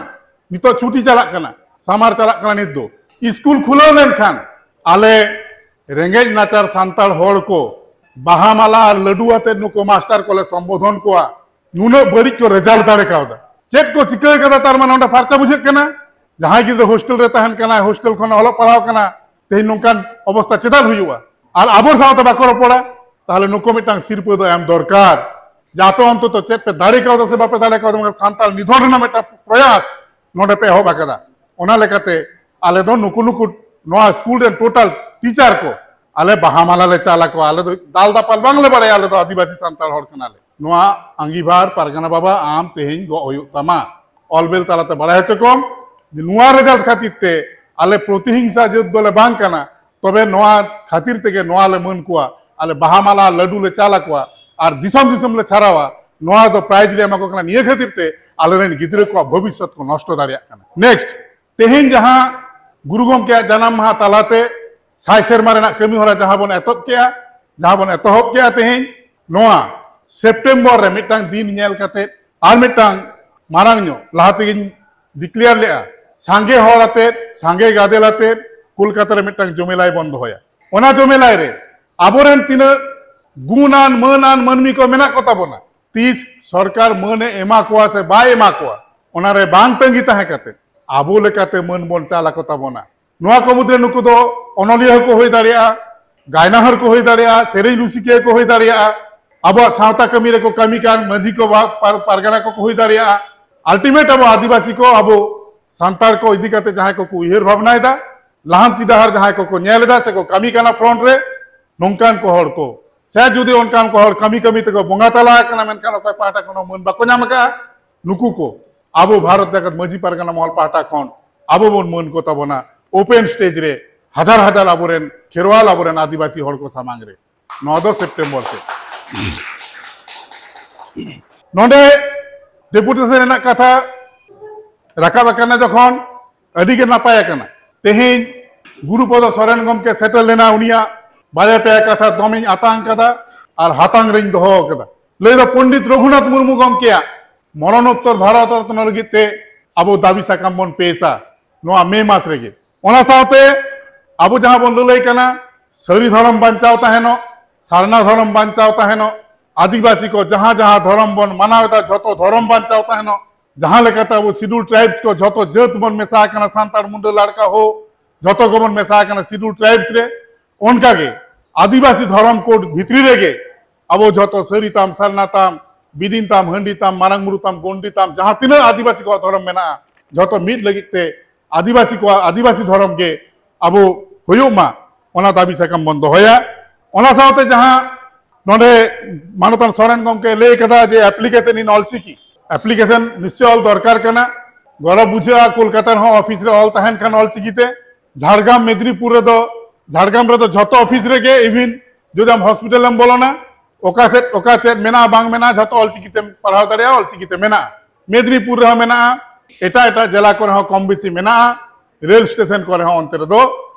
ᱱᱤᱛᱚᱜ ᱪᱷᱩᱴᱤ ᱪᱟᱞᱟᱜ ᱠᱟᱱᱟ, ᱥᱟᱢᱟᱨ ᱪᱟᱞᱟᱜ ᱠᱟᱱᱟ ᱱᱤᱛ ᱫᱚ, ᱤᱥᱠᱩᱞ ᱠᱷᱩᱞᱟᱹᱣ ᱞᱮᱱᱠᱷᱟᱱ ᱟᱞᱮ ᱨᱮᱸᱜᱮᱡ ᱱᱟᱪᱟᱨ ᱥᱟᱱᱛᱟᱲ ᱦᱚᱲ ᱠᱚ ᱵᱟᱦᱟ ᱢᱟᱞᱟ ᱟᱨ ᱞᱟᱹᱰᱩ ᱟᱛᱮ ᱱᱩᱠᱩ ᱢᱟᱥᱴᱟᱨ ᱠᱚᱞᱮ ᱥᱚᱢᱵᱳᱫᱷᱚᱱ ᱠᱚᱣᱟ᱾ ᱱᱩᱱᱟᱹᱜ ᱵᱟᱹᱲᱤᱡ ᱠᱚ ᱨᱮᱡᱟᱞᱴ ᱫᱟᱲᱮ ᱠᱟᱣᱫᱟ᱾ ᱪᱮᱫ ᱠᱚ ᱪᱤᱠᱟᱹ ᱠᱟᱫᱟ ᱛᱟᱨ ᱢᱟᱱᱮ ᱚᱸᱰᱮ ᱯᱷᱟᱨᱪᱟ ᱵᱩᱡᱷᱟᱹᱜ ᱠᱟᱱᱟ᱾ ᱡᱟᱦᱟᱸᱭ ᱜᱤᱫᱽᱨᱟᱹ ᱦᱳᱥᱴᱮᱞ ᱨᱮ ᱛᱟᱦᱮᱱ ᱠᱟᱱᱟᱭ, ᱦᱳᱥᱴᱮᱞ ᱠᱷᱚᱱ ᱚᱞᱚᱜ ᱯᱟᱲᱦᱟᱣ ᱠᱟᱱᱟ, ᱛᱮᱦᱮᱧ ᱱᱚᱝᱠᱟᱱ ᱚᱵᱚᱥᱛᱟ ᱪᱮᱫᱟᱜ ᱦᱩᱭᱩᱜᱼᱟ? ᱟᱨ ᱟᱵᱚ ᱥᱟᱶᱛᱮ ᱵᱟᱠᱚ ᱨᱚᱯᱚᱲᱟ, ᱛᱟᱦᱚᱞᱮ ᱱᱩᱠᱩ ᱢᱤᱫᱴᱟᱝ ᱥᱤᱨᱯᱟᱹ ᱫᱚ ᱮᱢ ᱫᱚᱨᱠᱟᱨ᱾ ᱡᱮ ᱟᱯᱮ ᱚᱱᱛᱚᱛᱚ ᱪᱮᱫ ᱯᱮ ᱫᱟᱲᱮ ᱠᱟᱣᱫᱟ ᱥᱮ ᱵᱟᱯᱮ ᱫᱟᱲᱮ ᱠᱟᱣᱫᱟ, ᱢᱮᱱᱠᱷᱟᱱ ᱥᱟᱱᱛᱟᱲ ᱱᱤᱫᱷᱚᱱ ᱨᱮᱱᱟᱜ ᱢᱤᱫᱴᱟᱝ ᱯᱨᱚᱭᱟᱥ ᱱᱚᱰᱮ ᱯᱮ ᱮᱦᱚᱵ ᱟᱠᱟᱫᱟ᱾ ᱚᱱᱟ ᱞᱮᱠᱟᱛᱮ ᱟᱞᱮ ᱫᱚ ᱱᱩᱠᱩ ᱱᱩᱠᱩ ᱱᱚᱣᱟ ᱥᱠᱩᱞ ᱨᱮᱱ ᱴᱳᱴᱟᱞ ᱴᱤᱪᱟᱨ ᱠᱚ, ᱟᱞᱮ ᱵᱟᱦᱟ ᱢᱟᱞᱟ ᱞᱮ ᱪᱟᱞ ᱟᱠᱚᱣᱟ, ᱟᱞᱮ ᱫᱚ ᱫᱟᱞ ᱫᱟᱯᱟᱞ ᱵᱟᱝᱞᱮ ᱵᱟᱲᱟᱭᱟ, ᱟᱞᱮ ᱫᱚ ᱟᱹᱫᱤᱵᱟᱹᱥᱤ ᱥᱟᱱᱛᱟᱲ ᱦᱚᱲ ᱠᱟᱱᱟᱞᱮ᱾ ᱱᱚᱣᱟ ᱟᱸᱜᱤᱵᱷᱟᱨ ᱯᱟᱨᱜᱟᱱᱟ ᱵᱟᱵᱟ ᱟᱢ ᱛᱮᱦᱮᱧ ᱜᱚᱜ ᱦᱩᱭᱩᱜ ᱛᱟᱢᱟ᱾ ᱚᱞ ᱵᱮᱞ ᱛᱟᱞᱟᱛᱮ ᱵᱟᱲᱟᱭ ᱦᱚᱪᱚ ᱠᱚᱢ ᱡᱮ ᱱᱚᱣᱟ ᱨᱮᱡᱟᱞᱴ ᱠᱷᱟᱹᱛᱤᱨ ᱛᱮ ᱟᱞᱮ ᱯᱨᱚᱛᱤᱦᱤᱝᱥᱟ ᱡᱟᱹᱛ ᱫᱚᱞᱮ ᱵᱟᱝ ᱠᱟᱱᱟ, ᱛᱚᱵᱮ ᱱᱚᱣᱟ ᱠᱷᱟᱹᱛᱤᱨ ᱛᱮᱜᱮ ᱱᱚᱣᱟ ᱞᱮ ᱢᱟᱹᱱ ᱠᱚᱣᱟ, ᱟᱞᱮ ᱵᱟᱦᱟ ᱢᱟᱞᱟ ᱞᱟᱹᱰᱩ ᱞᱮ ᱪᱟᱞ ᱟᱠᱚᱣᱟ ᱟᱨ ᱫᱤᱥᱚᱢ ᱫᱤᱥᱚᱢ ᱞᱮ ᱪᱷᱟᱨᱟᱣᱟ᱾ ᱱᱚᱣᱟ ᱫᱚ ᱯᱨᱟᱭᱤᱡᱽ ᱞᱮ ᱮᱢᱟ ᱠᱚ ᱠᱟᱱᱟ, ᱱᱤᱭᱟᱹ ᱠᱷᱟᱹᱛᱤᱨ ᱛᱮ ᱟᱞᱮᱨᱮᱱ ᱜᱤᱫᱽᱨᱟᱹ ᱠᱚᱣᱟᱜ ᱵᱷᱚᱵᱤᱥᱥᱚᱛ ᱠᱚ ᱱᱚᱥᱴᱚ ᱫᱟᱲᱮᱭᱟᱜ ᱠᱟᱱᱟ᱾ ᱱᱮᱠᱥᱴ, ᱛᱮᱦᱮᱧ ᱡᱟᱦᱟᱸ ᱜᱩᱨᱩ ᱜᱚᱢᱠᱮᱭᱟᱜ ᱡᱟᱱᱟᱢ ᱢᱟᱦᱟ ᱛᱟᱞᱟᱛᱮ ᱥᱟᱭ ᱥᱮᱨᱢᱟ ᱨᱮᱱᱟᱜ ᱠᱟᱹᱢᱤ ᱦᱚᱨᱟ ᱡᱟᱦᱟᱸ ᱵᱚᱱ ᱮᱛᱚᱦᱚᱵ ᱠᱮᱜᱼᱟ, ᱡᱟᱦᱟᱸ ᱵᱚᱱ ᱮᱛᱚᱦᱚᱵ ᱠᱮᱜᱼᱟ ᱛᱮᱦᱮᱧ, ᱱᱚᱣᱟ ᱥᱮᱯᱴᱮᱢᱵᱚᱨ ᱨᱮ ᱢᱤᱫᱴᱟᱝ ᱫᱤᱱ ᱧᱮᱞ ᱠᱟᱛᱮ ᱟᱨ ᱢᱤᱫᱴᱟᱝ ᱢᱟᱨᱟᱝ ᱧᱚᱜ ᱞᱟᱦᱟ ᱛᱮᱜᱮᱧ ᱰᱤᱠᱞᱮᱭᱟᱨ ᱞᱮᱜᱼᱟ, ᱥᱟᱸᱜᱮ ᱦᱚᱲ ᱟᱛᱮ, ᱥᱟᱸᱜᱮ ᱜᱟᱫᱮᱞ ᱟᱛᱮ ᱠᱳᱞᱠᱟᱛᱟ ᱨᱮ ᱢᱤᱫᱴᱟᱝ ᱡᱚᱢᱮᱞᱟᱭ ᱵᱚᱱ ᱫᱚᱦᱚᱭᱟ᱾ ᱚᱱᱟ ᱡᱚᱢᱮᱞᱟᱭ ᱨᱮ ᱟᱵᱚᱨᱮᱱ ᱛᱤᱱᱟᱹᱜ ᱜᱩᱱᱟᱱ ᱢᱟᱹᱱᱟᱱ ᱢᱟᱹᱱᱢᱤ ᱠᱚ ᱢᱮᱱᱟᱜ ᱠᱚ ᱛᱟᱵᱚᱱᱟ, ᱛᱤᱥ ᱥᱚᱨᱠᱟᱨ ᱢᱟᱹᱱ ᱮ ᱮᱢᱟ ᱠᱚᱣᱟ ᱥᱮ ᱵᱟᱭ ᱮᱢᱟ ᱠᱚᱣᱟ, ᱚᱱᱟᱨᱮ ᱵᱟᱝ ᱛᱟᱺᱜᱤ ᱛᱟᱦᱮᱸ ᱠᱟᱛᱮ ᱟᱵᱚ ᱞᱮᱠᱟᱛᱮ ᱢᱟᱹᱱ ᱵᱚᱱ ᱪᱟᱞ ᱟᱠᱚ ᱛᱟᱵᱚᱱᱟ᱾ ᱱᱚᱣᱟ ᱠᱚ ᱢᱩᱫᱽᱨᱮ ᱱᱩᱠᱩ ᱫᱚ ᱚᱱᱚᱞᱤᱭᱟᱹ ᱦᱚᱸᱠᱚ ᱦᱩᱭ ᱫᱟᱲᱮᱭᱟᱜᱼᱟ, ᱜᱟᱭᱱᱟᱦᱟᱨ ᱠᱚ ᱦᱩᱭ ᱫᱟᱲᱮᱭᱟᱜᱼᱟ, ᱥᱮᱨᱮᱧ ᱨᱩᱥᱤᱠᱤᱭᱟᱹ ᱠᱚ ᱦᱩᱭ ᱫᱟᱲᱮᱭᱟᱜᱼᱟ, ᱟᱵᱚᱣᱟᱜ ᱥᱟᱶᱛᱟ ᱠᱟᱹᱢᱤ ᱨᱮᱠᱚ ᱠᱟᱹᱢᱤ ᱠᱟᱱ ᱢᱟᱹᱡᱷᱤ ᱠᱚ ᱵᱟ-, ᱯᱟᱨ-, ᱯᱟᱨᱜᱟᱱᱟ ᱠᱚᱠᱚ ᱦᱩᱭ ᱫᱟᱲᱮᱭᱟᱜᱼᱟ᱾ ᱟᱞᱴᱤᱢᱮᱴ ᱟᱵᱚ ᱟᱹᱫᱤᱵᱟᱹᱥᱤ ᱠᱚ, ᱟᱵᱚ ᱥᱟᱱᱛᱟᱲ ᱠᱚ ᱤᱫᱤ ᱠᱟᱛᱮ ᱡᱟᱦᱟᱸᱭ ᱠᱚᱠᱚ ᱩᱭᱦᱟᱹᱨ ᱵᱷᱟᱵᱽᱱᱟᱭᱮᱫᱟ, ᱞᱟᱦᱟᱱᱛᱤ ᱰᱟᱦᱟᱨ ᱡᱟᱦᱟᱸᱭ ᱠᱚᱠᱚ ᱧᱮᱞ ᱮᱫᱟ ᱥᱮᱠᱚ ᱠᱟᱹᱢᱤ ᱠᱟᱱᱟ ᱯᱷᱨᱚᱱᱴ ᱨᱮ, ᱱᱚᱝᱠᱟᱱ ᱠᱚ ᱦᱚᱲ ᱠᱚ ᱥᱮ ᱡᱩᱫᱤ ᱚᱱᱠᱟᱱ ᱠᱚ ᱦᱚᱲ ᱠᱟᱹᱢᱤ ᱠᱟᱹᱢᱤ ᱛᱮᱠᱚ ᱵᱚᱸᱜᱟ ᱛᱟᱞᱟ ᱟᱠᱟᱱᱟ, ᱢᱮᱱᱠᱷᱟᱱ ᱚᱠᱚᱭ ᱯᱟᱦᱴᱟ ᱠᱷᱚᱱ ᱦᱚᱸ ᱢᱟᱹᱱ ᱵᱟᱠᱚ ᱧᱟᱢ ᱟᱠᱟᱫᱼᱟ, ᱱᱩᱠᱩ ᱠᱚ ᱟᱵᱚ ᱵᱷᱟᱨᱚᱛ ᱡᱟᱠᱟᱛ ᱢᱟᱹᱡᱷᱤ ᱯᱟᱨᱜᱟᱱᱟ ᱢᱚᱦᱚᱞ ᱯᱟᱦᱴᱟ ᱠᱷᱚᱱ ᱟᱵᱚ ᱵᱚᱱ ᱢᱟᱹᱱ ᱠᱚ ᱛᱟᱵᱚᱱᱟ᱾ ᱳᱯᱮᱱ ᱥᱴᱮᱡᱽ ᱨᱮ ᱦᱟᱡᱟᱨ ᱦᱟᱡᱟᱨ ᱟᱵᱚᱨᱮᱱ ᱠᱷᱮᱨᱣᱟᱞ, ᱟᱵᱚᱨᱮᱱ ᱟᱹᱫᱤᱵᱟᱹᱥᱤ ᱦᱚᱲ ᱠᱚ ᱥᱟᱢᱟᱝ ᱨᱮ᱾ ᱱᱚᱣᱟ ᱫᱚ ᱥᱮᱯᱴᱮᱢᱵᱚᱨ ᱥᱮᱫ᱾ ᱱᱚᱰᱮ ᱰᱮᱯᱩᱴᱮᱥᱚᱱ ᱨᱮᱱᱟᱜ ᱠᱟᱛᱷᱟ ᱨᱟᱠᱟᱵ ᱟᱠᱟᱱᱟ ᱡᱚᱠᱷᱚᱱ, ᱟᱹᱰᱤ ᱜᱮ ᱱᱟᱯᱟᱭ ᱟᱠᱟᱱᱟ᱾ ᱛᱮᱦᱮᱧ ᱜᱩᱨᱩᱯᱚᱫᱚ ᱥᱚᱨᱮᱱ ᱜᱚᱢᱠᱮ ᱥᱮᱴᱮᱨ ᱞᱮᱱᱟ, ᱩᱱᱤᱭᱟᱜ ᱵᱟᱨᱭᱟ ᱯᱮᱭᱟ ᱠᱟᱛᱷᱟ ᱫᱚᱢᱮᱧ ᱟᱛᱟᱝ ᱠᱟᱫᱟ ᱟᱨ ᱦᱟᱛᱟᱝ ᱨᱮᱧ ᱫᱚᱦᱚ ᱟᱠᱟᱫᱟ᱾ ᱞᱟᱹᱭ ᱫᱚ ᱯᱚᱱᱰᱤᱛ ᱨᱚᱜᱷᱩᱱᱟᱛᱷ ᱢᱩᱨᱢᱩ ᱜᱚᱢᱠᱮᱭᱟᱜ ᱢᱚᱨᱚᱱᱳᱛᱛᱚᱨ ᱵᱷᱟᱨᱚᱛ ᱨᱚᱛᱱᱚ ᱞᱟᱹᱜᱤᱫ ᱛᱮ ᱟᱵᱚ ᱫᱟᱹᱵᱤ ᱥᱟᱠᱟᱢ ᱵᱚᱱ ᱯᱮᱥᱟ ᱱᱚᱣᱟ ᱢᱮ ᱢᱟᱥ ᱨᱮᱜᱮ᱾ ᱚᱱᱟ ᱥᱟᱶᱛᱮ ᱟᱵᱚ ᱡᱟᱦᱟᱸ ᱵᱚᱱ ᱞᱟᱹᱞᱟᱹᱭ ᱠᱟᱱᱟ, ᱥᱟᱹᱨᱤ ᱫᱷᱚᱨᱚᱢ ᱵᱟᱧᱪᱟᱣ ᱛᱟᱦᱮᱱᱚᱜ, ᱥᱟᱨᱱᱟ ᱫᱷᱚᱨᱚᱢ ᱵᱟᱧᱪᱟᱣ ᱛᱟᱦᱮᱱᱚᱜ, ᱟᱹᱫᱤᱵᱟᱹᱥᱤ ᱠᱚ ᱡᱟᱦᱟᱸ ᱡᱟᱦᱟᱸ ᱫᱷᱚᱨᱚᱢ ᱵᱚᱱ ᱢᱟᱱᱟᱣ ᱮᱫᱟ, ᱡᱷᱚᱛᱚ ᱫᱷᱚᱨᱚᱢ ᱵᱟᱧᱪᱟᱣ ᱛᱟᱦᱮᱱᱚᱜ, ᱡᱟᱦᱟᱸ ᱞᱮᱠᱟᱛᱮ ᱟᱵᱚ ᱥᱤᱰᱩᱞ ᱴᱨᱟᱭᱤᱵᱥ ᱠᱚ ᱡᱷᱚᱛᱚ ᱡᱟᱹᱛ ᱵᱚᱱ ᱢᱮᱥᱟ ᱟᱠᱟᱱᱟ, ᱥᱟᱱᱛᱟᱲ, ᱢᱩᱱᱰᱟᱹ, ᱞᱟᱲᱠᱟ, ᱦᱳ, ᱡᱷᱚᱛᱚ ᱜᱮᱵᱚᱱ ᱢᱮᱥᱟ ᱟᱠᱟᱱᱟ ᱥᱤᱰᱩᱞ ᱴᱨᱟᱭᱤᱵᱥ ᱨᱮ᱾ ᱚᱱᱠᱟᱜᱮ ᱟᱹᱫᱤᱵᱟᱹᱥᱤ ᱫᱷᱚᱨᱚᱢ ᱠᱳᱰ ᱵᱷᱤᱛᱨᱤ ᱨᱮᱜᱮ ᱟᱵᱚ ᱡᱷᱚᱛᱚ ᱥᱟᱹᱨᱤ ᱛᱟᱢ, ᱥᱟᱨᱱᱟ ᱛᱟᱢ, ᱵᱤᱫᱤᱱ ᱛᱟᱢ, ᱦᱟᱺᱰᱤ ᱛᱟᱢ, ᱢᱟᱨᱟᱝ ᱵᱩᱨᱩ ᱛᱟᱢ, ᱜᱚᱱᱰᱤ ᱛᱟᱢ, ᱡᱟᱦᱟᱸ ᱛᱤᱱᱟᱹᱜ ᱟᱹᱫᱤᱵᱟᱹᱥᱤ ᱠᱚᱣᱟᱜ ᱫᱷᱚᱨᱚᱢ ᱢᱮᱱᱟᱜᱼᱟ, ᱡᱷᱚᱛᱚ ᱢᱤᱫ ᱞᱟᱹᱜᱤᱫ ᱛᱮ ᱟᱹᱫᱤᱵᱟᱹᱥᱤ ᱠᱚᱣᱟᱜ ᱟᱹᱫᱤᱵᱟᱹᱥᱤ ᱫᱷᱚᱨᱚᱢ ᱜᱮ ᱟᱵᱚ ᱦᱩᱭᱩᱜ ᱢᱟ᱾ ᱚᱱᱟ ᱫᱟᱹᱵᱤ ᱥᱟᱠᱟᱢ ᱵᱚᱱ ᱫᱚᱦᱚᱭᱟ᱾ ᱚᱱᱟ ᱥᱟᱶᱛᱮ ᱡᱟᱦᱟᱸ ᱱᱚᱰᱮ ᱢᱟᱱᱚᱛᱟᱱ ᱥᱚᱨᱮᱱ ᱜᱚᱢᱠᱮ ᱞᱟᱹᱭ ᱠᱟᱫᱟ ᱡᱮ application in ᱚᱞᱪᱤᱠᱤ, application ᱱᱤᱥᱪᱚᱭ ᱚᱞ ᱫᱚᱨᱠᱟᱨ ᱠᱟᱱᱟ᱾ ᱜᱚᱨᱚᱵᱽ ᱵᱩᱡᱷᱟᱹᱜᱼᱟ, ᱠᱳᱞᱠᱟᱛᱟ ᱨᱮᱦᱚᱸ ᱚᱯᱷᱤᱥ ᱨᱮ ᱚᱞ ᱛᱟᱦᱮᱱ ᱠᱷᱟᱱ ᱚᱞᱪᱤᱠᱤᱛᱮ᱾ ᱡᱷᱟᱲᱜᱨᱟᱢ, ᱢᱮᱫᱽᱱᱤᱯᱩᱨ ᱨᱮᱫᱚ, ᱡᱷᱟᱲᱜᱨᱟᱢ ᱨᱮᱫᱚ ᱡᱷᱚᱛᱚ ᱚᱯᱷᱤᱥ ᱨᱮᱜᱮ, even ᱡᱩᱫᱤ ᱟᱢ ᱦᱚᱥᱯᱤᱴᱟᱞ ᱮᱢ ᱵᱚᱞᱚᱱᱟ, ᱚᱠᱟ ᱥᱮᱫ ᱚᱠᱟ ᱪᱮᱫ ᱢᱮᱱᱟᱜᱼᱟ ᱵᱟᱝ ᱢᱮᱱᱟᱜᱼᱟ, ᱡᱷᱚᱛᱚ ᱚᱞᱪᱤᱠᱤᱛᱮᱢ ᱯᱟᱲᱦᱟᱣ ᱫᱟᱲᱮᱭᱟᱜᱼᱟ, ᱚᱞᱪᱤᱠᱤᱛᱮ ᱢᱮᱱᱟᱜᱼᱟ᱾ ᱢᱮᱫᱽᱱᱤᱯᱩᱨ ᱨᱮᱦᱚᱸ ᱢᱮᱱᱟᱜᱼᱟ, ᱮᱴᱟᱜ ᱮᱴᱟᱜ ᱡᱮᱞᱟ ᱠᱚᱨᱮ ᱦᱚᱸ ᱠᱚᱢ ᱵᱮᱥᱤ ᱢᱮᱱᱟᱜᱼᱟ, ᱨᱮᱞ ᱥᱴᱮᱥᱚᱱ ᱠᱚᱨᱮ ᱦᱚᱸ ᱚᱱᱛᱮ ᱨᱮᱫᱚ